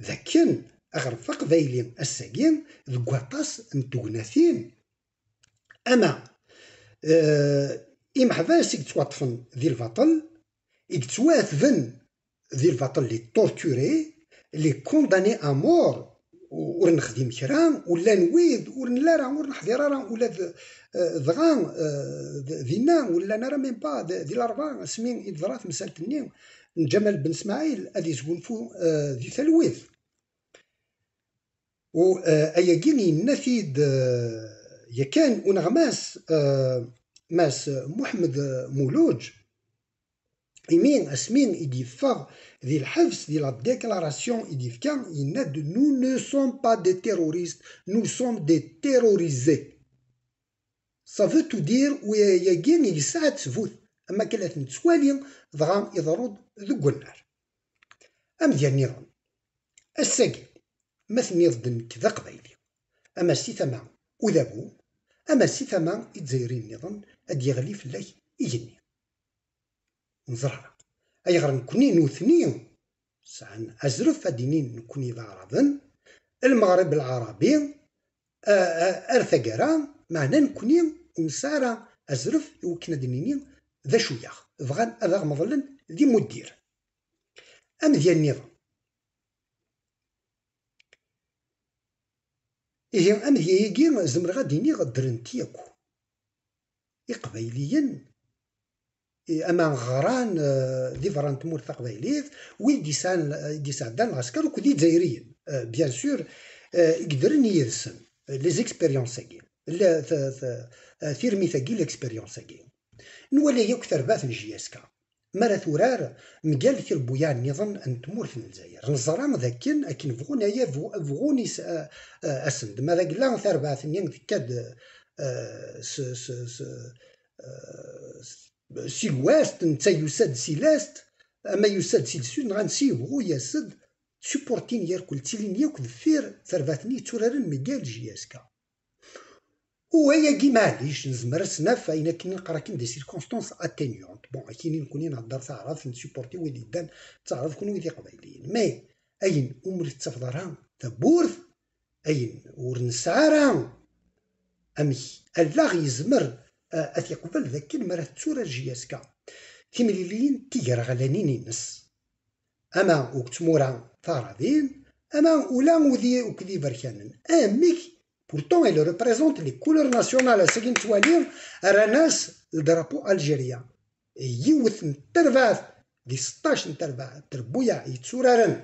d akken aɣref aqbayli ass-agi deg waṭas n tegnatin ama, eh, imeḥbas i yettwaṭṭfen di lbaṭel, i yettwaɛetben di lbaṭel, les torturés, les condamnés à mort, u-, ur nexdim kra, u llan wid ur nelli ara, ur neḥḍir ara ula d, eh, dɣa, eh, d-, dinna, ur llan ara même pas d-, di Larebɛa, asmi i d-teḍra temsalt-nni n Ǧamal Ben Smaɛil ad yesgunfu, eh, di talwit. U, eh, ayagi yenna-t-id, eh, yakan uneɣmas, eh, Mass Muḥemmed Muluǧ, imi asmi i d-yeffeɣ di lḥebs, di la déclaration i d-yefka, yenna-d: "Nous ne sommes pas des terroristes, nous sommes des terrorisés." Ça veut tout dire, u yagi yesɛa ttbut, am akken la t-nettwali, dɣa iḍerru-d deg unnar. Amedya nniḍen, ass-agi, ma tenniḍ-d nekk d aqbayli, ama si tama udabu, ama si tama izzayriyen nniḍen, ad d-yeɣli fell-ak igenni. Neẓra ayɣer nekkni nutni sɛan azref ad d-inin nekkni d aɛraben, lmeɣreb lɛarabi, a-, a-, ar taggara, meɛna nekkni ur nesɛi ara azref i wakken ad d-nini d acu-yaɣ, bɣan ad aɣ-meḍlen d imuddiren. Amedya nniḍen. Ihi, amedya-agi zemreɣ ad d-iniɣ ddren-t yakk Iqbayliyen, i, ama ɣran, eh, di berra n tmurt taqbaylit, wid d-yesɛan, eh, d-yesɛeddan lɛesker akked Izzayriyen, eh, bien sûr, eh, i yeddren yid-sen, eh, les expériences-agi, la, t-, t-, eh, tirmit-agi, l'expérience-agi. Nwala yakk tarbaɛt n J S K mi ara turar mgal tirebbuyaɛ nniḍen n tmurt n Lezzayer. Neẓra d akken, akken bɣun aya, bɣu-, bɣun is-, a-, a-, asen-d. Ma d agella tarbaɛt-nni tekka-d, eh, s, s, s, eh, s, si l'ouest, netta yusa-d si l'est, ama yusa-d si le sud, neɣ ansi yebɣu yas-d, supportin irkul, ttilin yakk deffir tarbaɛt-nni yetturaren mgal J S K. U ayagi, maɛlic, nezmer ad s-naf ayen akken neqqar akken des circonstances atténuantes. Bon, akini nekkni nhedder taɛrabt, nsupporti wid yeddan d taɛrabt, kunwi d iqbayliyen. Mais ayen umi ur tettafeḍ ara tawwurt, ayen ur nesɛi ara amek allaɣ yezmer, eh, ad t-yeqbel d akken mi ara tetturar J S K timliliyin tigraɣlanin-ines, ama deg tmura taɛrabin, ama ula udi akked iberkanen. Amek, pourtant, il représente les couleurs nationales, ass-agi nettwali, rran-as le drapeau algérien. Yiwet n terbaɛt di seṭṭac n terbaɛt n trebbuyaɛ yetturaren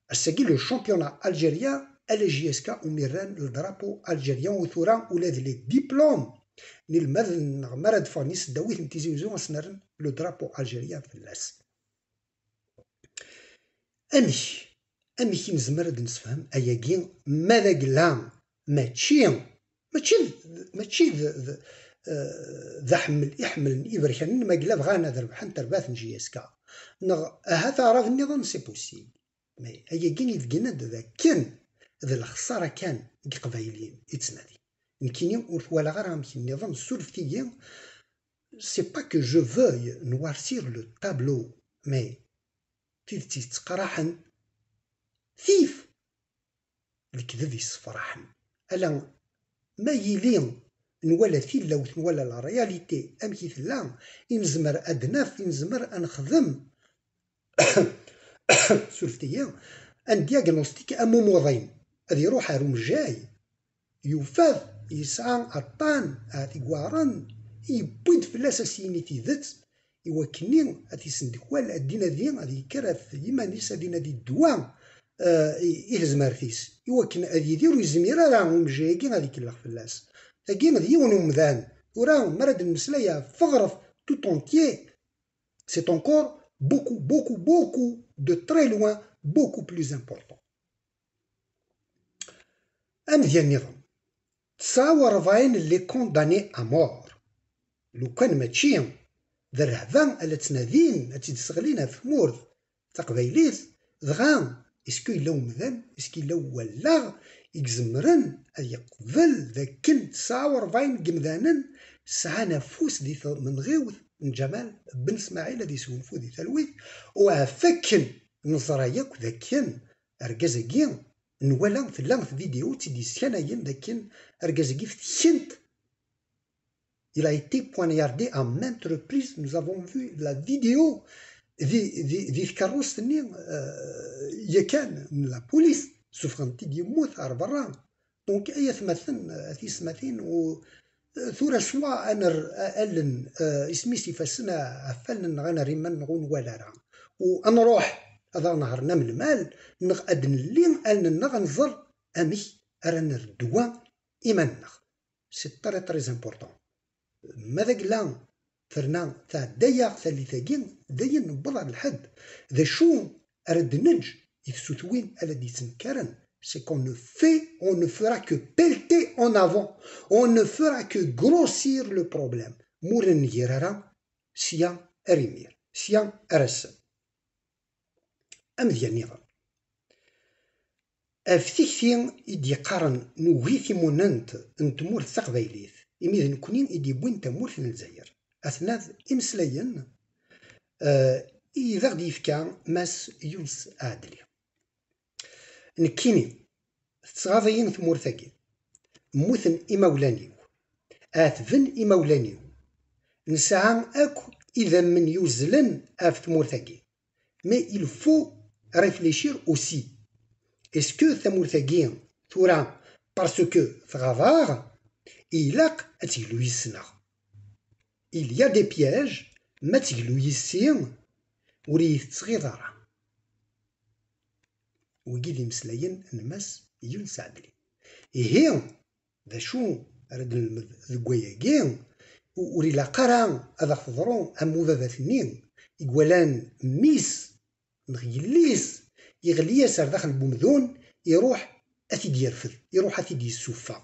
ass-agi le championnat algérien, ala J S K umi rran le drapeau algérien, u tura ula d les diplômes n inelmaden neɣ mi ara d-ffɣen i tesdawit n Tizi Uzzu, ad sen-rren le drapeau algérien fell-as. Amek, amek i nezmer ad d-nessefhem ayagi, ma d agella mačči, mačči d, mačči d, d, eh, d aḥemmel i ḥemmlen iberkanen, ma yella bɣan ad rebḥen tarbaɛt n J S K? Neɣ ahat aɛrab nniḍen, c'est possible. Mais ayagi i d-yenna-d d akken d lexsara kan n Iqbayliyen i ttnadin. Nekkini ur t-walaɣ ara amek nniḍen, ssurfet-iyi, c'est pas que je veuille noircir le tableau, mais tidet yetteqraḥen tif lekdeb yessefraḥen. Ala ma yili nwala tilawt, nwala la réalité amek i tella, i nezmer ad naf, i nezmer ad nexdem, surfet-iyi, un diagnostic am umuḍin. Ad iruḥ ar umejjay, yufa-t yesɛa aṭṭan, ahat i iweɛren, yewwi-d fell-as ad s-yini tidet, i wakken-nni ad t-issendekwal, ad d-inadi, ad yekker ɣef yiman-is, ad inadi ddwa, eh, i, i tezmert-is, i wakken ad yidir ur yezmir ara umejjay-agi ad ikellex fell-as. Tagi d yiwen umdan. Tura, mi ara d-nemmeslay ɣef teɣref tout entier, c'est encore beaucoup, beaucoup, beaucoup de très loin, beaucoup plus important. Amedya nniḍen, tesɛa u rebɛin les condamnés à mort. Lukan mačči d rrehba, a la ttnadin ad tt-id-sseɣlin ɣef tmurt taqbaylit. Dɣa, est-ce que yella umdan, est-ce que yella wallaɣ i izemren ad yeqbel d akken tesɛa u rebɛin n yemdanen sɛan afus di tmenɣiwt n Ǧamal Ben Smaɛil ad yesgunfu di talwit, u ɣef wakken neẓra yakk d akken argaz-agi, nwala tella tvidiyo tt-id-yeskanayen d akken argaz-agi fetken-t. Il a été poignardé à maintes reprises. Nous avons vu la vidéo di, di, di tkeṛṛust-nni, euh, yakan n la police. Suffɣen-t-id yemmut ar berra. Donc, ay atmaten, a tiyesmatin, u, euh, tura swa ad nerr allen, euh, isem-is ifassen ɣef wallen-nneɣ, ad nerr iman-nneɣ ur nwala ara. U ad nruḥ ad aɣ-nehṛen am lmal, neɣ ad nelli allen-nneɣ ad nẓer amek ara nerr ddwa iman-nneɣ. C'est très, très important. Ma d agla terna tɛedda-yaɣ tallit-agi, dayen newweḍ ɣer lḥedd. D acu ara d-neǧǧ i tsutwin ara d-yettnekkaren? C'est qu'on ne fait, on ne fera que pelleter en avant. On ne fera que grossir le problème. Ma ur ngir ara, sya ar imir, sya ar ass-n. Amedya nniḍen. Ɣef tikti i d-yeqqaren nugi timunent n tmurt taqbaylit, imi d nekkni i d-yewwin tamurt n Lezzayer. Atnad imeslayen, eh, i d aɣ-d-yefka Mass Yunes Ɛedli. Nekkini, tettɣaḍ-iyi tmurt-agi. Mmuten imawlan-iw. Ɛetben imawlan-iw. Nesɛa akk idammen yuzzlen ɣef tmurt-agi. Mais il faut réfléchir aussi. Est-ce que tamurt-agi tura, parce que tɣaḍ-aɣ, ilaq ad teglu yis-neɣ? Il y a des pièges, ma teglu yis-i, ur iyi-tettɣiḍ ara. Wigi d imeslayen n Mass Yunes Ɛedli. Ihi, d acu ara d-nelmed deg wayagi? U-, ur ilaq ara ad aɣ-teḍru am ubabat-nni i iwalan mmi-s neɣ yelli-s yeɣli-as ar daxel n umdun, iruḥ ad t-id-yerfed, iruḥ ad t-id-yessuffeɣ.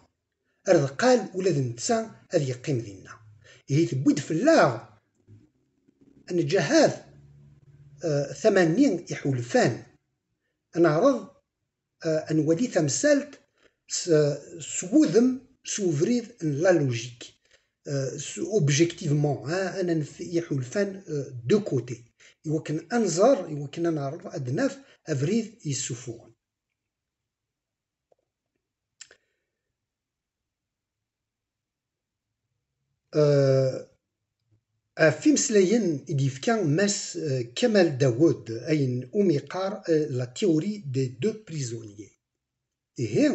Ar d qqal ula d netta ad yeqqim dinna. Ihi tewwi-d fell-aɣ ad neǧǧ ahat, eh, tama-nni iḥulfan. Ad neɛreḍ, eh, ad nwali tamsalt s, s wudem, s ubrid n la logique, eh, s, objectivement, hein, ad nanef iḥulfan, eh, de côté, iwakken ad nẓer, iwakken ad neɛreḍ ad naf abrid yessufuɣen. Eh, ɣef imeslayen i d-yefka Mass, eh, Kamal Dawed, ayen umi yeqqar, eh, la théorie des deux prisonniers. Ihi,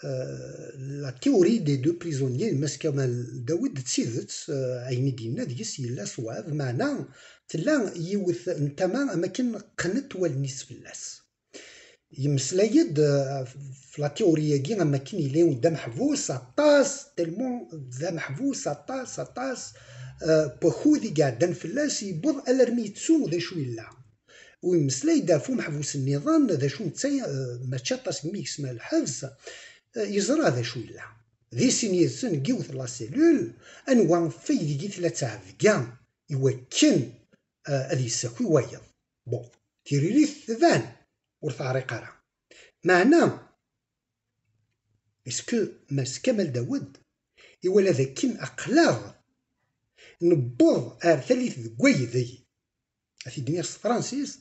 eh, la théorie des deux prisonniers, Mass Kamal Dawed, d tidet, eh, ayen i d-yenna deg-s yella ṣṣwab, meɛna tella yiwet n tama am akken qqnent wallen-is fell-as. Yemmeslay-d, eh, ɣef la théorie-agi am akken yella d ameḥbus aṭas, tellement d ameḥbus aṭas, aṭas, eh, n wakud i iɛeddan fell-as, yewweḍ alarmi yettu d acu yella. U yemmeslay-d ɣef umeḥbus nniḍen, d acu netta, eh, mačči aṭas mi yekcem ɣer lḥebs, eh, yeẓra d acu yella. Di sin yid-sen deg yiwet n la cellule, anwa ɣef aydeg i tella ttɛebga iwakken, eh, ad yessaki wayeḍ. Bon, tiririt tban, ur teɛriq ara. Meɛna, est-ce que Mass Kamal Dawed iwala d akken aql-aɣ newweḍ ar tallit deg waydeg, ad t-id-nniɣ s tefransist,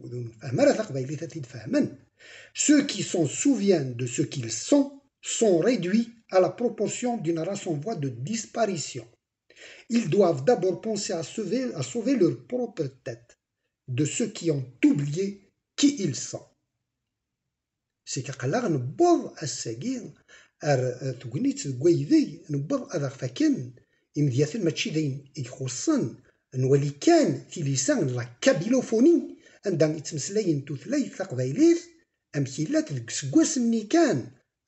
ur nfehhem ara taqbaylit ad t-id-fehmen: ceux qui s'en souviennent de ce qu'ils sont sont réduits à la proportion d'une race en voie de disparition. Ils doivent d'abord penser à sauver, à sauver leur propre tête de ceux qui ont oublié qui ils sont. C'est que aql-aɣ newweḍ ass-agi ar, eh, tegnit deg waydeg newweḍ ad aɣ-faken imedyaten, mačči d ayen i ixuṣṣen, nwali kan tilisa n la kabilophonie, anda i ttmeslayen tutlayt taqbaylit, amek illat deg useggas-nni kan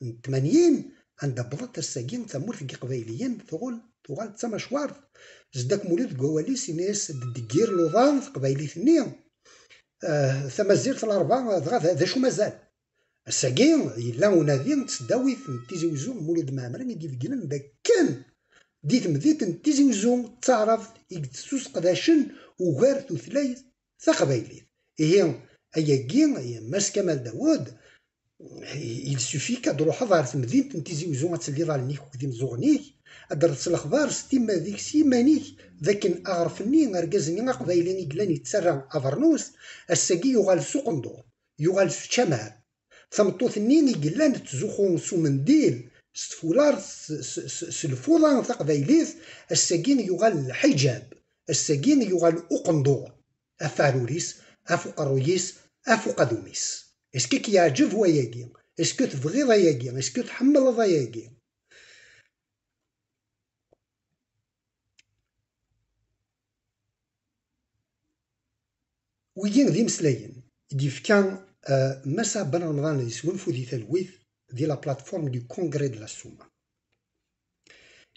n tmanyin, anda wwḍent ass-agi tamurt n Yiqbayliyen tuɣal, tuɣal d tamacwart. Zeddak Mulud deg wawal-is yenna-yas-d: "Ddeggir luḍa teqbaylit-nni, eh, tamazirt larba, dɣa d, d acu mazal?" Ass-agi yella unadi n tesdawit n Tizi Uzzu, Mulud Mɛemmri, i d-ibeggnen d akken di temdint n Tizi Uzzu d taɛrabt i yettuseqdacen ugar tutlayt taqbaylit. Ihi, ayagi, Mass Kamal Dawed, il suffit ad d-truḥeḍ ɣer temdint n Tizi Uzzu, ad telliḍ allen-ik akked imeẓẓuɣen-ik, ad d-terreḍ s lexbar s timmad-ik, s yiman-ik, d akken aɣref-nni, argaz-nni aqbayli i yellan yettarra abernus, ass-agi yuɣal s uqendur, yuɣal s učamar. Tameṭṭut-nni i yellan tettzuxxu s umendil, s tfulart, s, s, s, s lfuḍa taqbaylit, ass-agi yuɣal lḥiǧab, ass-agi yuɣal uqendur, ɣef uɛrur-is, ɣef uqerruy-is, ɣef uqadum-is. Est-ce que k-yeɛǧeb wayagi? Est-ce que tebɣiḍ ayagi? Est-ce que tḥemmleḍ ayagi? Wiyi d imeslayen i d-yefka, eh, Mass Ben Remḍan ad yesgunfu di talwit di la plateforme du Congrès de la Souma.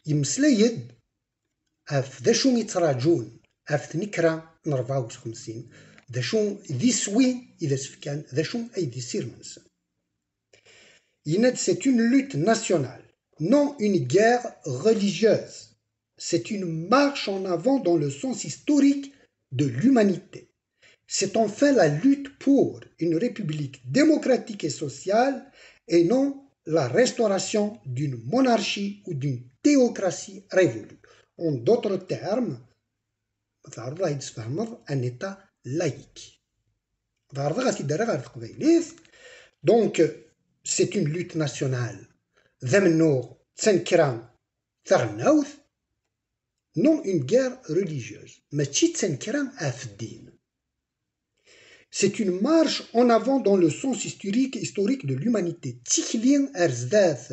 Yemmeslay-d ɣef d acu i ttraǧun ɣef tnekra n rebɛa u xemsin, d acu d iswi i d as-fkan, d acu ay d isirem-nsen. Yenna-d, c'est une lutte nationale, non une guerre religieuse. C'est une marche en avant dans le sens historique de l'humanité. C'est enfin la lutte pour une république démocratique et sociale et non la restauration d'une monarchie ou d'une théocratie révolue. En d'autres termes, ma tɛerḍeḍ ad yi-d-tesfehmeḍ, un État laïque. Tɛerḍeɣ ad t-id-rreɣ ɣer teqbaylit. Donc, c'est une lutte nationale. D amennuɣ, d tanekra taɣelnawt, non une guerre religieuse. Mačči d tanekra ɣef ddin. C'est une marche en avant dans le sens historique, historique de l'humanité. D tikli ar zdat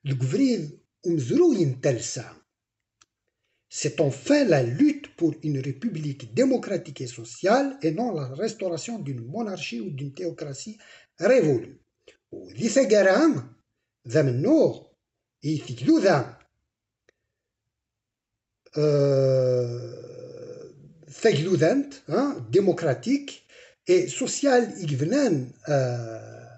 deg ubrid umezruy n talsa. C'est enfin la lutte pour une république démocratique et sociale et non la restauration d'une monarchie ou d'une théocratie révolue. U di taggara, d amennuɣ i tegduda, euh, tagdudant, hein, démocratique et sociale i yebnan, euh,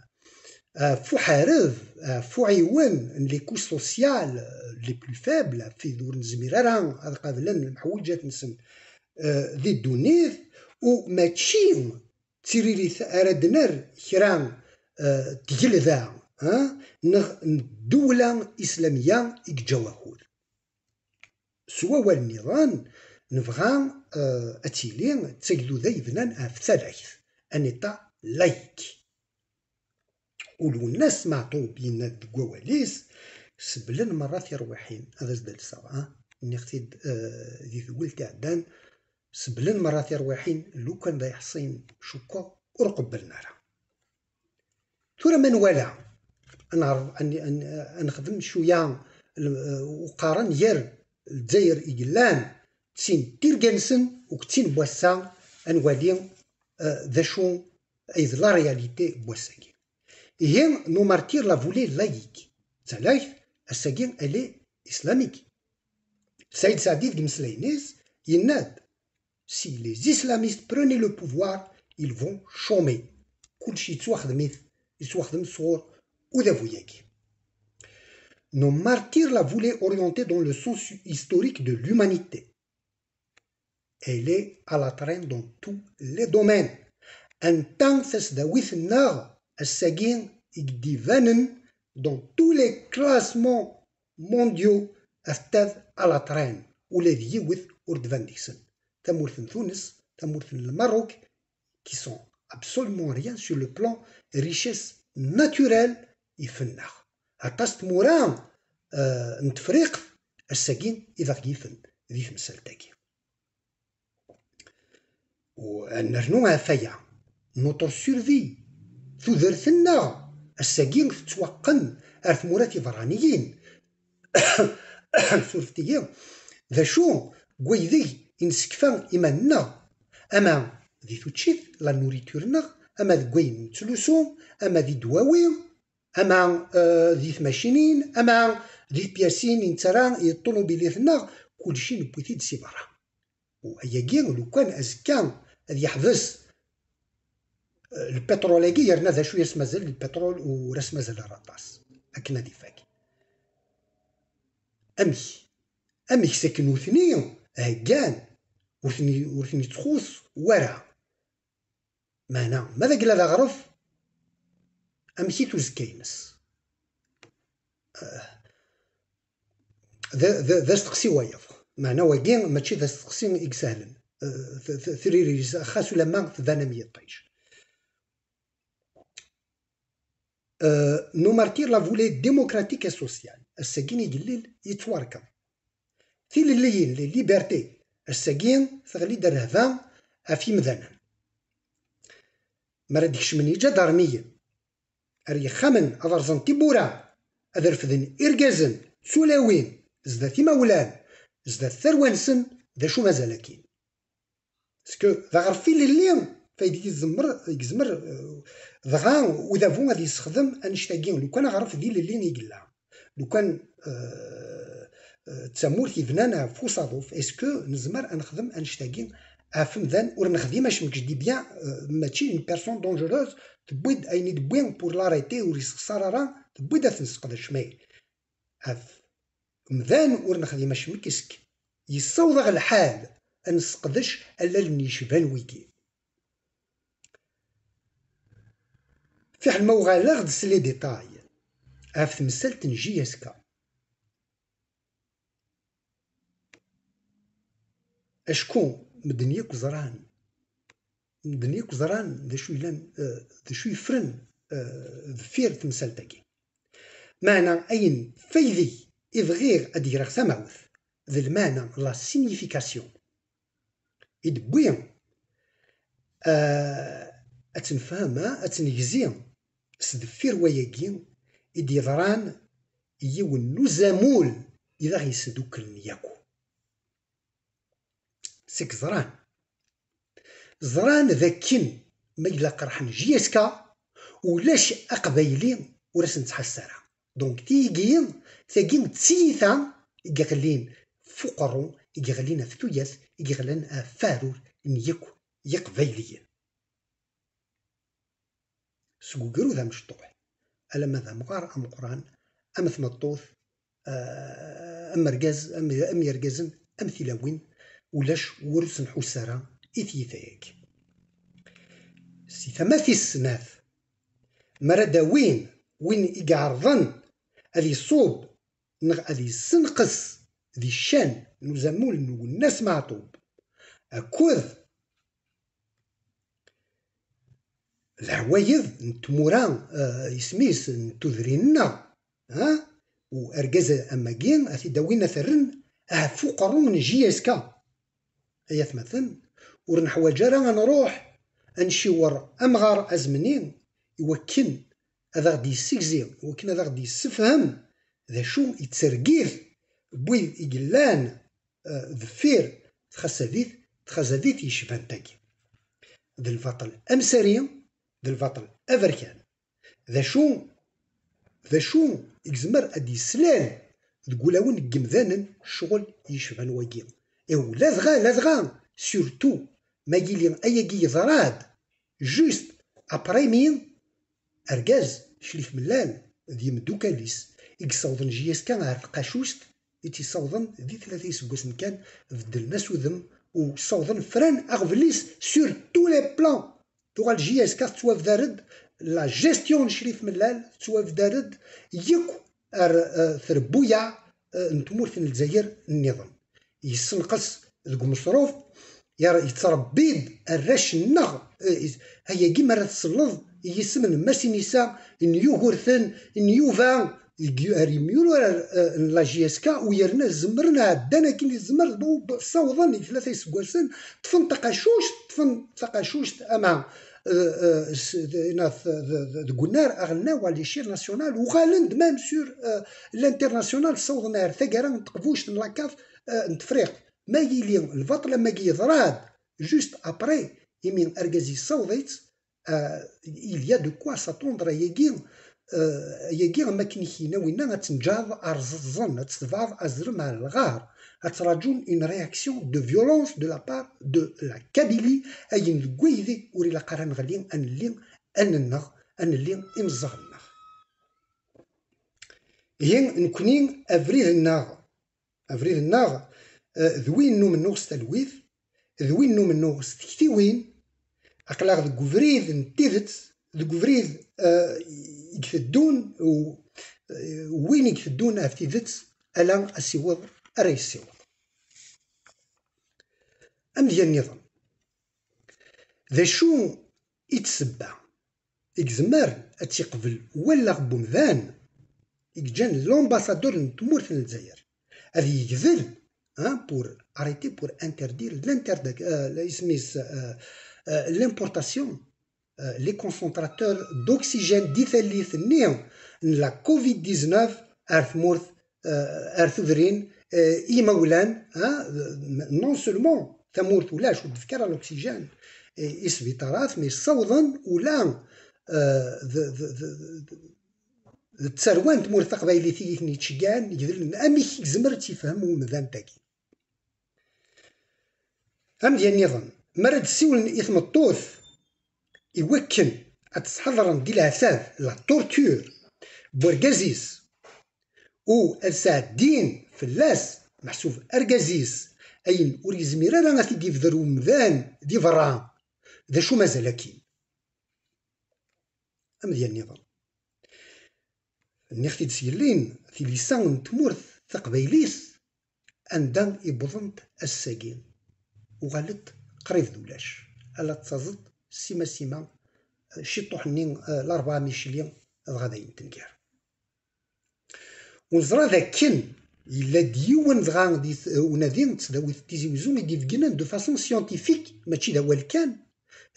ɣef uḥareb, ɣef uɛiwen n les couches sociales, euh, les plus faibles, ɣef wid ur nezmir ara ad qablen lemḥewǧat-nsen, euh, di ddunit, u mačči d tiririt ara d-nerr kra, euh, n tgelda, hein, neɣ n ddewla islamiya i yeǧǧa wakud. S wawal nniḍen, nebɣa, euh, ad tili d tagduda yebnan ɣef talagt, un État laïque. U Lwennas Meɛtub yenna-d deg wawal-is, seblen merra tirwiḥin, ad as-d-alseɣ, ah, nniɣ-t-id, eh, di tewwilt iɛeddan, seblen merra tirwiḥin, lukan d ayeḥṣin, cukkeɣ ur qebblen ara. Tura ma nwala, ad neɛreḍ ad n-, ad n-, ad nexdem cwiya, eh, uqaren gar Lezzayer i yellan, d tin n tirga-nsen, u d tin n wass-a, ad nwali, eh, d acu ay d la réalité n wass-agi. Ihi, nos martyrs la voulaient laïque. D talagt, ass-agi, elle est islamique. Saïd Saadi, deg imeslayen-is, yenna-d, si les islamistes prenaient le pouvoir, ils vont chômer. Kullec yettwaxdem-it, yettwaxdem sɣur udabu-agi. Nos martyrs la voulaient orientée dans le sens historique de l'humanité. Elle est à la traîne dans tous les domaines. Anta tasdawit-nneɣ ass-agi i d-ibanen dans tous les classements mondiaux, atta-d à la traîne, ula d yiwet ur d-tban deg-sen. Tamurt n Tunes, tamurt n Lmerruk, qui sont absolument rien sur le plan richesse naturelle, ifennaɣ. Aṭas tmura, euh, n Tefriqt ass-agi i d aɣ-yifen di temsalt-agi. U ad nernu ɣef waya, notre survie, tudert-nneɣ, ass-agi tettwaqqen ar tmura tiberraniyin. Surfet-iyi, d acu n waydeg i nessekfa iman-nneɣ, ama di tuččit, la nourriture-nneɣ, ama deg wayen nettlusu, ama di ddwawi, ama, eh, di tmacinin, ama di tpyasin i nettarra i ṭṭunubilit-nneɣ, kulci newwi-t-id si berra. U ayagi, lukan azekka ad yeḥbes, eh, lpiṭrul-agi, yerna d acu i as-mazal lpiṭrul, ur as-mazal ara aṭas akken ad ifak. Amek? Amek s akken nutni heggan, ur ten-, ur ten-yettxuṣṣ wara. Meɛna ma d agla d aɣref, amek-it uzekka-ines? D, d, d asteqsi wayeḍ. Meɛna wagi mačči d asteqsi i isehlen. Eh, t-, t-, tririt, xas ulamma tban am yiṭij. Euh, nous marquer la volée démocratique et sociale. Ass-agi igellil yettwarkeḍ. Tilelliyin, les libertés, ass-agi teɣli-d rrehba ɣef yimdanen. Mi ara d-kecmen iǧadarmiyen ar yexxamen, ad rẓen tiwwura, ad refden irgazen d tulawin zdat imawlan, zdat tarwa-nsen, d acu mazal akkin? Parce que d aɣref ilelli, fayda i yezmer, i yezmer, euh, dɣa udabu ad yessexdem annect-agi. Lukan aɣref d ilelli i yella, lukan, euh, euh, d tamurt yebnan ɣef usaḍuf, est-ce que nezmer ad nexdem annect-agi ɣef umdan ur nexdim acemmek? Je dis bien, euh, mačči une personne dangereuse tewwi-d ayen i d-tewwi pour l'arrêter, ur yessexṣar ara, tewwi-d ad t-nesseqdec, mais ɣef umdan ur nexdim acemmek, est-ce que yessaweḍ-aɣ lḥal ad nesseqdec allalen yecban wigi? Fiḥel ma uɣaleɣ-d s les détails ɣef temsalt n J S K. Acku medden yakk ẓran, medden yakk ẓran d acu yellan, eh, d acu yeffren, eh, deffir temsalt-agi. Meɛna ayen f aydeg i bɣiɣ ad d-greɣ tamawt d lmeɛna, la signification i d-wwi, eh, ad tt-nefhem, eh, ad tt-negzi s deffir wayagi i d-yeḍran i yiwen n uzamul i d aɣ-yesdukklen yakk. Seg ẓran, ẓran d akken ma yella qerḥen J S K, ulac aqbayli ur asen-ttḥassa ara. Donc tigi, tagi d tiyita i yeɣlin f uqerru, i yeɣlin ɣef tuyat, i yeɣlan ɣef uɛrur n yakk yiqbayliyen. Seg ugrud amecṭuḥ alamma d amɣar ameqqran, am tmeṭṭut, eh, am argaz, am, am yergazen, am tilawin, ulac ur s-nḥuss ara i tiyita-agi. Si tama tis snat, mi ara d-awin win i iɛerḍen ad iṣub neɣ ad yessenqes di ccan n uzamul n Wennas Meɛtub akked leɛwayed n tmura, eh, isem-is, n tudrin-nneɣ, ha? U argaz am wagi, a t-id-awin, a t-rren ɣef uqerru n J S K. Ay atmaten, ur neḥwaǧ ara ad nruḥ ad nciwer amɣar azemni i wakken ad aɣ-d-yessegzi, i wakken ad aɣ-d-yessefhem d acu i d targit n wid i yellan, eh, deffir txazabit, txazabit yecban tagi. D lbaṭel amsari, d lbaṭel aberkan. D acu, d acu i yezmer ad d-yeslal deg wulawen n yemdanen ccɣel yecban wagi? Et ladɣa, ladɣa, surtout ma yili ayagi yeḍra-d juste après mi argaz, Crif Mellal d yimeddukkal-is i yessawḍen J S K ɣer tqacuct i tt-yessawḍen di tlata iseggasen kan, beddlen-as udem u ssawḍen fran aɣbel-is sur tous les plans. Tuɣal J S K tettwabdar-d, la gestion n Crif Mellal tettwabdar-d yakk ar, eh, trebbuyaɛ, eh, n tmurt n Lezzayer nniḍen. Yessenqes deg umeṣruf, yar-, yettrebbi-d arrac-nneɣ, eh, is-, ayagi mi ara tselleḍ i yisem n Masinisa, n Yugurten, n Yuba, deg yu-, ar yemyurar, eh, n la J S K, u yerna zemren ɛeddan akken i tezmer, bu-, bu-, ssawḍen i tlata iseggasen, ṭṭfen taqacuct, ṭṭfen taqacuct, ama, eh, eh, s-, d-, neɣ t-, d-, d-, deg unnar aɣelnaw à l'échelle nationale, uɣalen-d même sur, eh, l'international, ssawḍen ar taggara n teqbuct n la CAF, eh, n Tefriqt. Ma yili lbaṭel am wagi yeḍra-d juste après, imi argaz yessaweḍ-itt, euh, il y a de quoi s'attendre ayagi, euh, ayagi am akken i k-yenna winna, ad tenǧaḍ ar ẓeẓẓen, ad tebɛeḍ azrem ar lɣar, ad traǧun une réaction de violence de la part de la Kabylie, ayen deg waydi ur ilaq ara neɣli, ad nelli allen-nneɣ, ad nelli imeẓẓaɣen-nneɣ. Ihi nekni abrid-nneɣ Abrid-nneɣ, eh, d win n umennuɣ s talwit, d win n umennuɣ s tektiwin. Aql-aɣ deg ubrid n tidet, deg ubrid, eh, i iteddun, u, eh, win i iteddun ɣef tidet, ala asiweḍ ara yessiweḍ. Amedya nniḍen. D acu i d ssebba i izemren ad tt-iqbel wallaɣ n umdan i yeǧǧan l'ambassadeur n tmurt n Lezzayer ad yegdel, hein, pour arrêter, pour interdire l'interdi-, euh, la isem-is, euh, euh, l'importation, euh, les concentrateurs d'oxygène di tallit-nni n la covid dix-neuf ar tmurt, euh, ar tudrin, euh, imawlan, hein, non seulement tamurt ulac, ur d-tefki ara l'oxygène i, i sbiṭarat, mais ssawḍen ula, euh, d, d, d, d, d tarwa n tmurt taqbaylit i ten-yettceggiɛen, yegdlen. Amek i yezmer ad tt-yefhem umdan-tagi? Amedya nniḍen, mi ara d-ssiwlen i tmeṭṭut i wakken ad tt-sḥeḍren di leɛtab, la torture, n wergaz-is, u ad sɛeddin fell-as, meḥsub argaz-is, ayen ur yezmir ara ad t-id-yebder umdan di berra, d acu mazal akkin? Amedya nniḍen. Nniɣ-t-id s yellin, tilisa n tmurt taqbaylit, anda i wwḍent ass-agi, uɣalent qrib d ulac. Ala tettaẓeḍ sima sima, eh, ciṭuḥ-nni, eh, Larebɛa Micli, dɣa d ayen tenger. U neẓra d akken yella-d yiwen dɣa di t-, unadi n tesdawit n Tizi Wezzu i d-ibeggnen de façon scientifique, mačči d awal kan,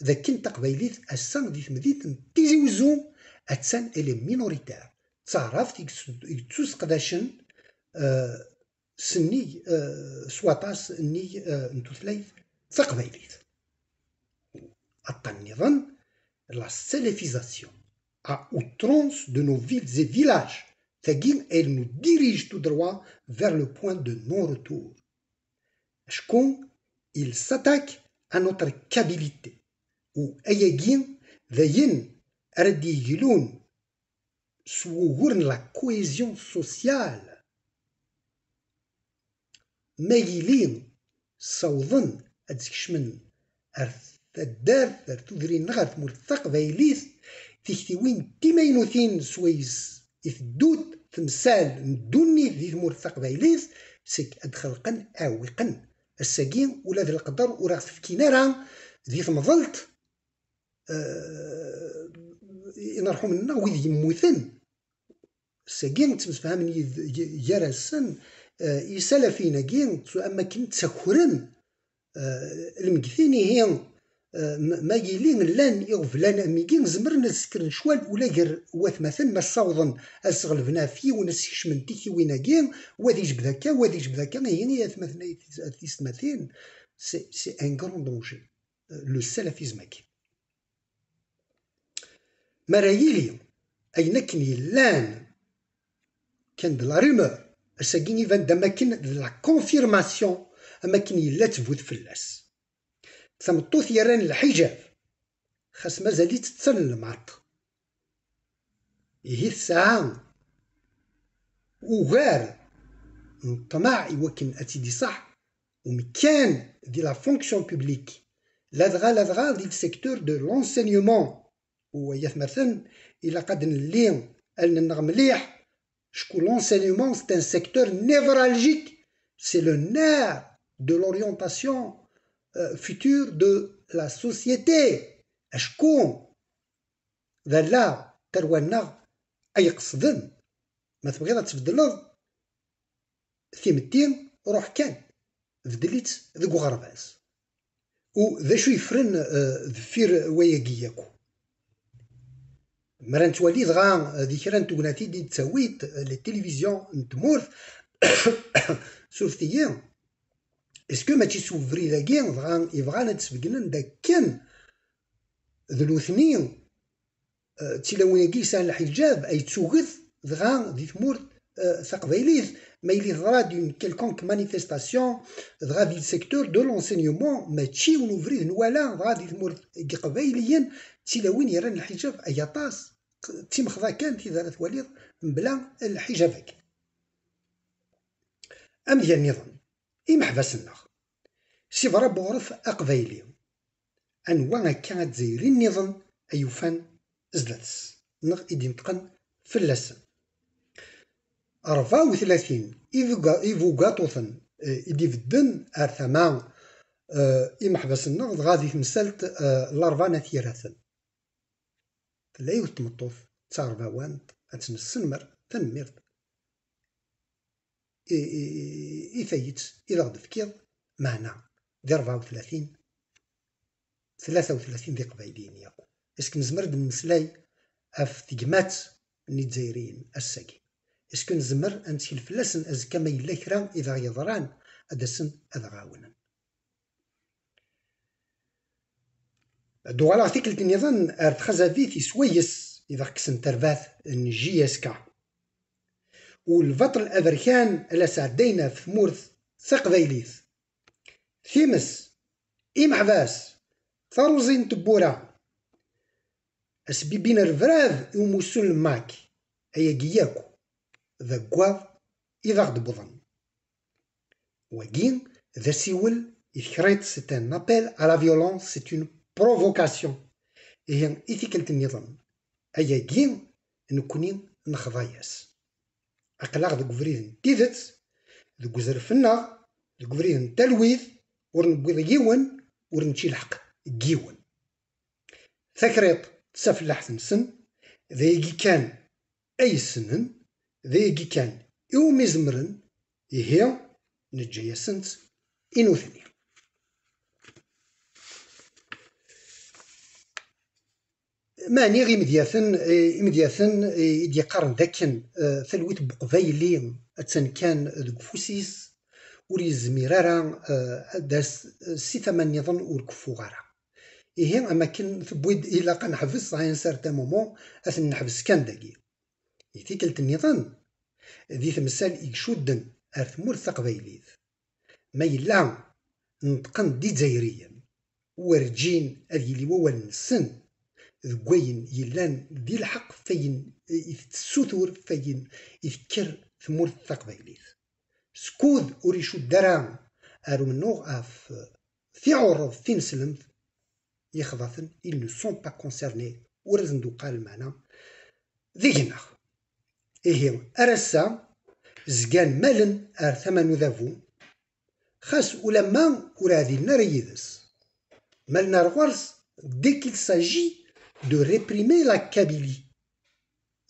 d akken taqbaylit ass-a di temdint n Tizi Wezzu, attan elle est minoritaire. D taɛrabt i yettu-, i yettuseqdacen, eh, s nnig, eh, s waṭas nnig, eh, n tutlayt taqbaylit. Aṭṭan nniḍen, la salafisation à outrance de nos villes et villages. Tagi, elle nous dirige tout droit vers le point de non-retour. Acku, il s'attaque à notre kabilité. U ayagi, d ayen ara d-yeglun s wugur n la cohésion sociale. Ma yili ssawḍen ad skecmen ar taddart, ar tudrin-nneɣ, ar tmurt taqbaylit, tiktiwin timaynutin swayes i teddut temsal n ddunit di tmurt taqbaylit, seg ad xelqen aɛwiqen. Ass-agi, ula d leqder ur aɣ-t-fkin ara di temḍelt, eh, inerḥumen-nneɣ wid yemmuten. Sagi ttemsefhamen yid-, gar-asen, eh, isalafiyen-agi, am akken ttakren, eh, lmegtin, ihi, eh, ma, ma yili llan iɣeblan am wigi, zemren ad sekren ccwal ula gar watmaten, ma ssawḍen ad sɣelben ɣef yiwen, ad skecmen tiktiwin-agi, wa ad ijbed akka, wa ad ijbed akka, ihi, ay atmaten, ay tis-, ay tisetmatin, c'est, c'est un grand danger, eh, le salafisme-agi. Mi ara yili ayen akken yellan kan d la rumeur, ass-agi iban-d am akken d la confirmation, am akken yella ttbut fell-as. Tameṭṭut yerran lḥijab, xas mazal-itt ttan lmaṭ, ihi tesɛa ugar n ṭṭmaɛ i wakken ad tt-id-iṣaḥ umkan di la fonction publique, ladɣa, ladɣa di le secteur de l'enseignement. U ay atmaten, ilaq ad nelli allen-nneɣ mliḥ, acku l'enseignement, c'est un secteur névralgique, c'est le nerf de l'orientation, euh, future de la société. Acku d ala tarwa-nneɣ ay iqesden. Ma tebɣiḍ ad tbeddleḍ timetti, ruḥ kan, beddel-itt deg uɣerbaz. U d acu yeffren, eh, deffir wayagi yakk? Mi ara nettwali dɣa, eh, di kra n tegnatin i d-ttawi, eh, les télévisions n tmurt, surfet-iyi, est-ce que mačči s ubrid-agi dɣa yebɣan ad d-sbeggnen d akken d nutni, eh, d tilawin-agi yesɛan lḥijab ay d tuget dɣa di tmurt, eh, taqbaylit? Ma yili teḍra-d une quelconque manifestation dɣa di le secteur de l'enseignement, mačči yiwen ubrid nwala dɣa di tmurt n Yiqbayliyen d tilawin yerran lḥijab ay aṭas, d timexḍa kan tid ara twaliḍ mebla lḥijab-agi. Amedya nniḍen, imeḥbas-nneɣ. Si Berra Buɣref aqbayli, anwa akka azzayri nniḍen ay ufan zdat-s neɣ i d-ineṭqen fell-asen? Rebɛa u tlatin ibuga- ibugaṭuten, eh, i d-ibedden ar tama, eh, imeḥbas-nneɣ, dɣa di temsalt, eh, Larebɛa n At Yiraten. Tella yiwet tmeṭṭut d taɣerbawant, ad tt-nessenmer, tanemmirt i, i, i tayet i d aɣ-d-tefkiḍ, meɛna di rebɛa u tlatin, tlata u tlatin d iqbayliyen yakk. Est-ce que nezmer ad nemmeslay ɣef tegmat n Izzayriyen ass-agi? Est-ce que nezmer ad nettkel fell-asen azekka ma yella kra i d aɣ-yeḍran, ad d-asen ad aɣ-ɛawnen? Ad uɣaleɣ tikkelt nniḍen ar txazabit i swayes i d aɣ-kksen tarbaɛt n J S K. U lbaṭel aberkan ala sɛeddayen ɣef tmurt taqbaylit. Times, imeḥbas, taruẓi n tewwura, asbibi n rrebrab i umussu n lmak, ayagi yakk d aggaḍ i d aɣ-d-wwḍen. Wagi d asiwel i tekriṭ, c'est un appel à la violence, c'est une provocation. Ihi i tikkelt nniḍen, ayagi nekkni nexḍa-yas. Aql-aɣ deg ubrid n tidet, deg uzref-nneɣ, deg ubrid n talwit, ur newwiḍ yiwen, ur nečči lḥeqq n yiwen. Takriṭ d tafellaḥt-nsen, d ayagi kan ay ssnen, d ayagi kan iwumi zemren, ihi neǧǧa-yasent i nutni. Meɛni imedyaten, eh, imedyaten, eh, i d-yeqqaren d akken, eh, talwit n uqbayli attan kan deg ufus-is, ur yezmir ara, eh, ad d-as, eh, si tama nniḍen ur keffuɣ ara. Ihi, am akken tewwi-d, ilaq ad neḥbes à un certain moment, ad ten-neḥbes kan dagi. Di tikkelt nniḍen, di temsal i icudden ar tmurt taqbaylit, ma yella neṭqen-d Izzayriyen, werǧin ad yili wawal-nsen deg wayen yellan di lḥeqq f wayen i tessutur, f wayen i tekker tmurt taqbaylit. Skud ur icudd ara ar umennuɣ ɣef tiɣurreḍ tineslemt, yexḍa-ten, ils ne sont pas concernés, ur asen-d-uqqal lmeɛna deg-neɣ. Ihi, ar ass-a, zgan malen ar tama n udabu, xas ulamma ur ɛdilen ara yid-s. Malen ar ɣur-s, dès qu'il s'agit de réprimer la Kabylie,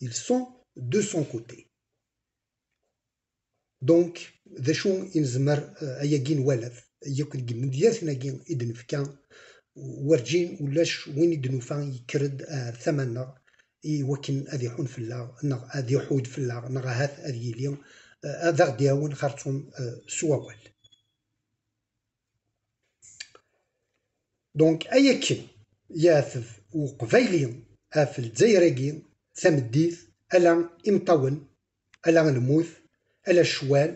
ils sont de son côté. Donc, d acu i nezmer, eh, ayagi nwala-t yakk deg imedyaten-agi i d-nefka, werǧin ulac win i d-nufa yekker-d ar tama-nneɣ i wakken ad iḥun fell-aɣ, neɣ ad iḥud fell-aɣ, neɣ ahat ad yili, eh, ad aɣ-d-iɛawen xerṣum, eh, s wawal. Donc, ay akken yeɛteb uqbayli ɣef Lezzayer-agi tameddit, ala imeṭṭawen, ala lmut, ala ccwal,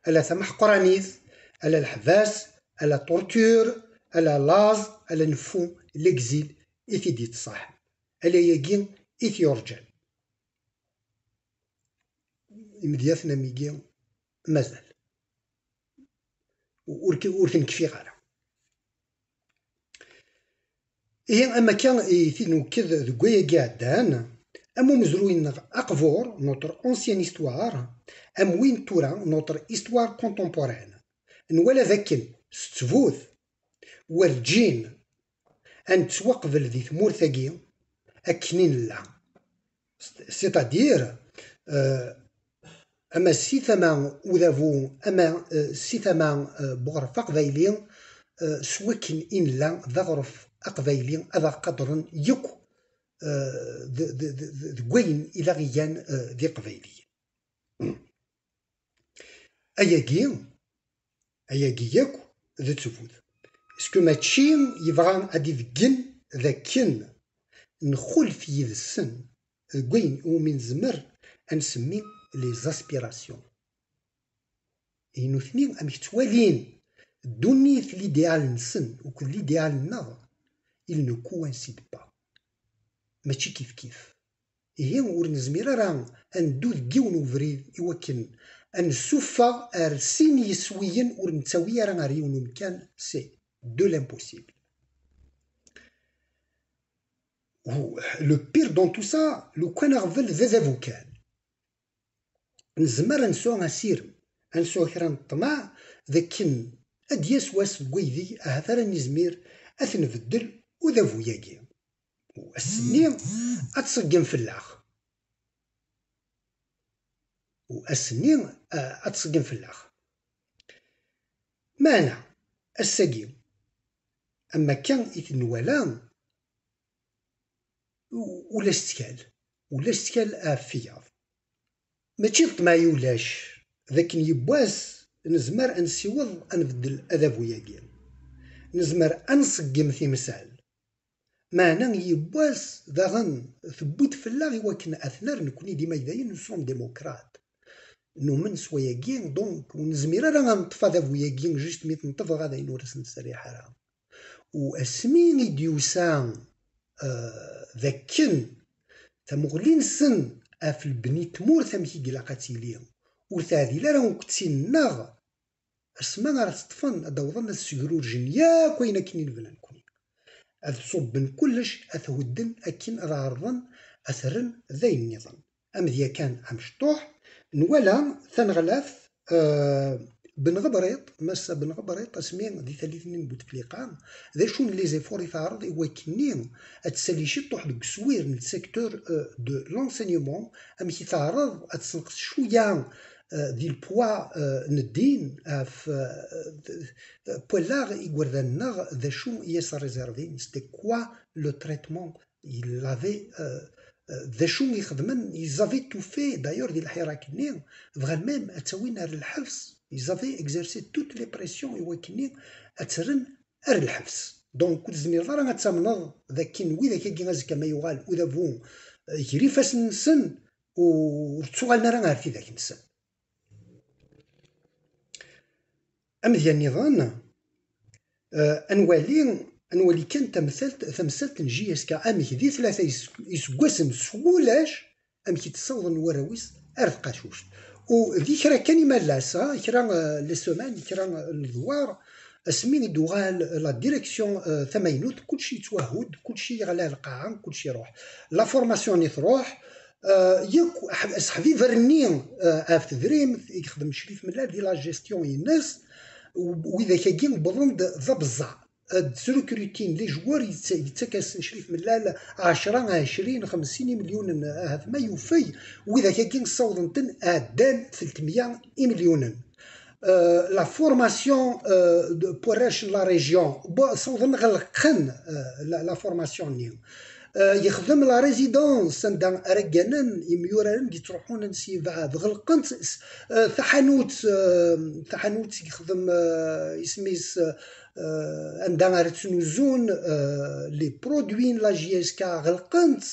ala tameḥqranit, ala leḥbas, ala torture, ala laẓ, ala nfu, l'exil i t-id-yettṣaḥen. Ala yagi i t-yurǧan. Imedyaten am wigi mazal. Ur k-, ur ten-kfiɣ ara. Ihi, am akka i t-id-nukked deg wayagi iɛeddan, am umezruy-nneɣ aqbur, notre ancienne histoire, am win tura, notre histoire contemporaine. Nwala d akken s ttbut, werǧin ad nettwaqbel di tmurt-agi akken i nella. C'est-à-dire, euh, ama si tama udabu, ama, euh, si tama, euh, n uɣref aqbayli, euh, s wakken i nella d aɣref aqbayli, ad aɣ-qadren yakk, euh, d, d, d, d, deg wayen i d aɣ-igan, euh, d iqbayliyen. Ayagi, ayagi yakk d ttbut. Est-ce que mačči yebɣa ad d-ibeggen d akken nxulef yid-sen deg wayen umi nezmer ad nsemmi les aspirations? I nutni, amek ttwalin ddunit, l'idéal-nsen akked l'idéal-nneɣ, il ne coïncide pas. Mačči kifkif. Ihi, ur nezmir ara ad neddu deg yiwen ubrid i wakken ad nsuffeɣ ar sin yiswiyen ur nettawi ara ar yiwen umkan, c'est de l'impossible. Le pire dans tout ça, lukan aɣbel d adabu kan, nezmer ad nesɛu asirem, ad nesɛu kra n ṭṭmeɛ d akken ad d-yas wass deg waydeg ahat ara nizmir ad t-nbeddel udabu-agi. U ass-nni ad tṣeggem fell-aɣ. U ass-nni, eh, ad tṣeggem fell-aɣ. Meɛna, ass-agi, am akka i t-nwala, u-, ulac ttkal. Ulac ttkal ɣef wiyaḍ. Mačči d ṭṭmeɛ i ulac, d akken yiwwas nezmer ad nessiweḍ ad nbeddel adabu-agi. Nezmer ad nṣeggem timsal. Meɛna yiwwas daɣen tewwi-d fell-aɣ i wakken ad t-nerr nekkni d imagdayen, nous sommes démocrates. Numen s wayagi, donc ur nezmir ara ad neṭṭef adabu-agi juste mi t-neṭṭef, dɣa d ayen ur as-nettserriḥ ara. U asmi i d-yusa, eh, d akken tamuɣli-nsen ɣef lebni n tmurt amek i ilaq ad tili, ur teɛdil ara akk d tin-nneɣ, asma ara teṭṭfen ad d-awḍen ad ssegrurjen yakk ayen akken i nebna nekkni. Ad ṣubben kullec, ad t-hudden akken ad ɛerḍen ad t-rren d ayen nniḍen. Amedya kan amecṭuḥ, nwala taneɣlaft, eh, Ben Ɣebriṭ, Massa Ben Ɣebriṭ, asmi di tallit-nni n Butefliqa, d acu n les efforts i teɛreḍ i wakken-nni ad tsali ciṭuḥ deg uswir n le secteur, eh, de l'enseignement, amek i teɛreḍ ad tessenqes cwiya, eh, di le poids, eh, n ddin ɣef, eh, d-, eh, wallaɣ igerdan-nneɣ d acu i as-réservin, c'était quoi le traitement il avait, euh, euh, d acu i xedmen, ils avaient tout fait, d'ailleurs, di lḥirak-nni, bɣan même ad ttawin ar lḥebs, ils avaient exercé toutes les pressions i wakken-nni ad tt-rren ar lḥebs. Donc, ur tezmireḍ ara ad tamneḍ d akken widak-agi azekka ma yuɣal udabu, eh, gar ifassen-nsen, ur ttuɣalen ara ar tidak-nsen. Amedya nniḍen, eh, ad nwali, ad nwali kan tamsalt, tamsalt n J S K, amek di tlata is-, iseggasen s wulac, amek i d-ssawḍen warraw-is ar tqacuct. U di kra kan imalas, ah, kra, eh, les semaines, kra, eh, ledwar, asmi i d-tuɣal la direction, eh, tamaynut, kulci yettwahud, kulci yeɣli ar lqaɛa, kulci iruḥ. La formation-nni truḥ, eh, yakk ḥ-, aseḥbiber-nni, eh, ɣef tedrimt i yexdem Crif Mellal di la gestion-ines, u-, widak-agi wwḍen-d d abeẓẓeɛ. Eh, d srukrutin les joueurs, yett-, yettak-asen Crif Mellal ɛecra, ɛecrin, xemsin imelyunen, ahat ma yufeg, widak-agi ssawḍen-ten ɛeddan telt mya imelyunen. Eh, la formation, eh, de, pour warrac n la région, bo-, ssawḍen ɣelqen, eh, la, la formation-nni. Eh, yexdem la résidence anda ara gganen imyuraren d-yettruḥun ansi yebɛed. Ɣelqent s-, eh, taḥanut, eh, taḥanut yexdem, eh, isem-is, eh, anda ara ttnuzun, eh, les produits n la J S K. Ɣelqent,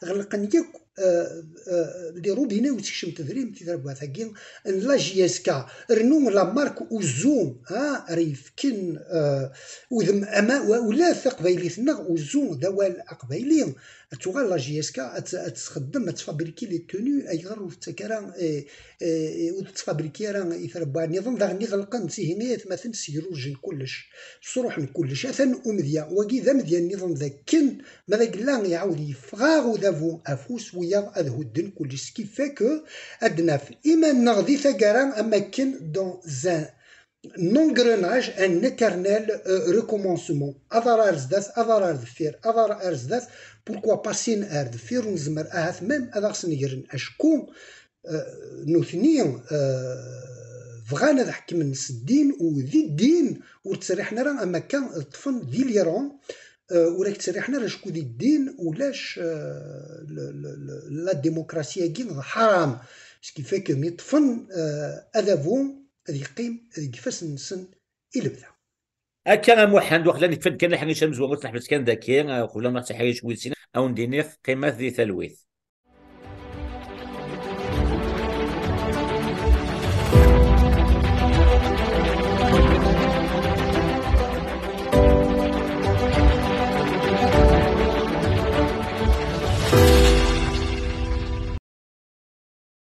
ɣelqen yakk, eh, eh, les robinets ur tekcem tedrimt i terbaɛt-agi n la J S K. Rnu la marque Uzu, ha, ara yefken, eh, udem, ama, wa-, ula d taqbaylit-nneɣ, Uzu d awal aqbayli. Ad tuɣal la J S K, ad t-, ad txeddem, ad tfabriki les tenues, ayɣer ur tettak ara, eh, eh, ur tettfabriki ara i trebbaɛ nniḍen, daɣen i ɣelqen, tihin i atmaten ssegrurjen kullec, sruḥen kullec. Atan umedya, wagi d amedya nniḍen d akken, ma d agella iɛawed yeffeɣ-aɣ udabu afus, wiyaḍ ad hudden kullec. Ce qui fait que ad naf iman-nneɣ di taggara am akken dans un engrenage, un éternel, euh, recommencement. Aḍar ar zdat, aḍar ar deffir, aḍar ar zdat. Pourquoi pas sin ar deffir, ur nezmer ahat même ad aɣ-snegren acku, euh, nutni, euh, bɣan ad ḥekmen s ddin, u di ddin ur ttseriḥen ara am akka, ṭṭfen di l'Iran, euh, ur ak-ttseriḥen ara acku di ddin ulac, euh, le, le, le, la démocratie-agi d ḥaram. Ce qui fait que mi ṭṭfen, euh, adabu, ad yeqqim deg ifassen-nsen i lebda. Akka a Muḥend, waqila nekfa-d kan leḥric amezwaru, ur teḥbes kan daki, eh, qbel ad nruḥ s leḥric wis sin, a wen-d-iniɣ qqimet di talwit.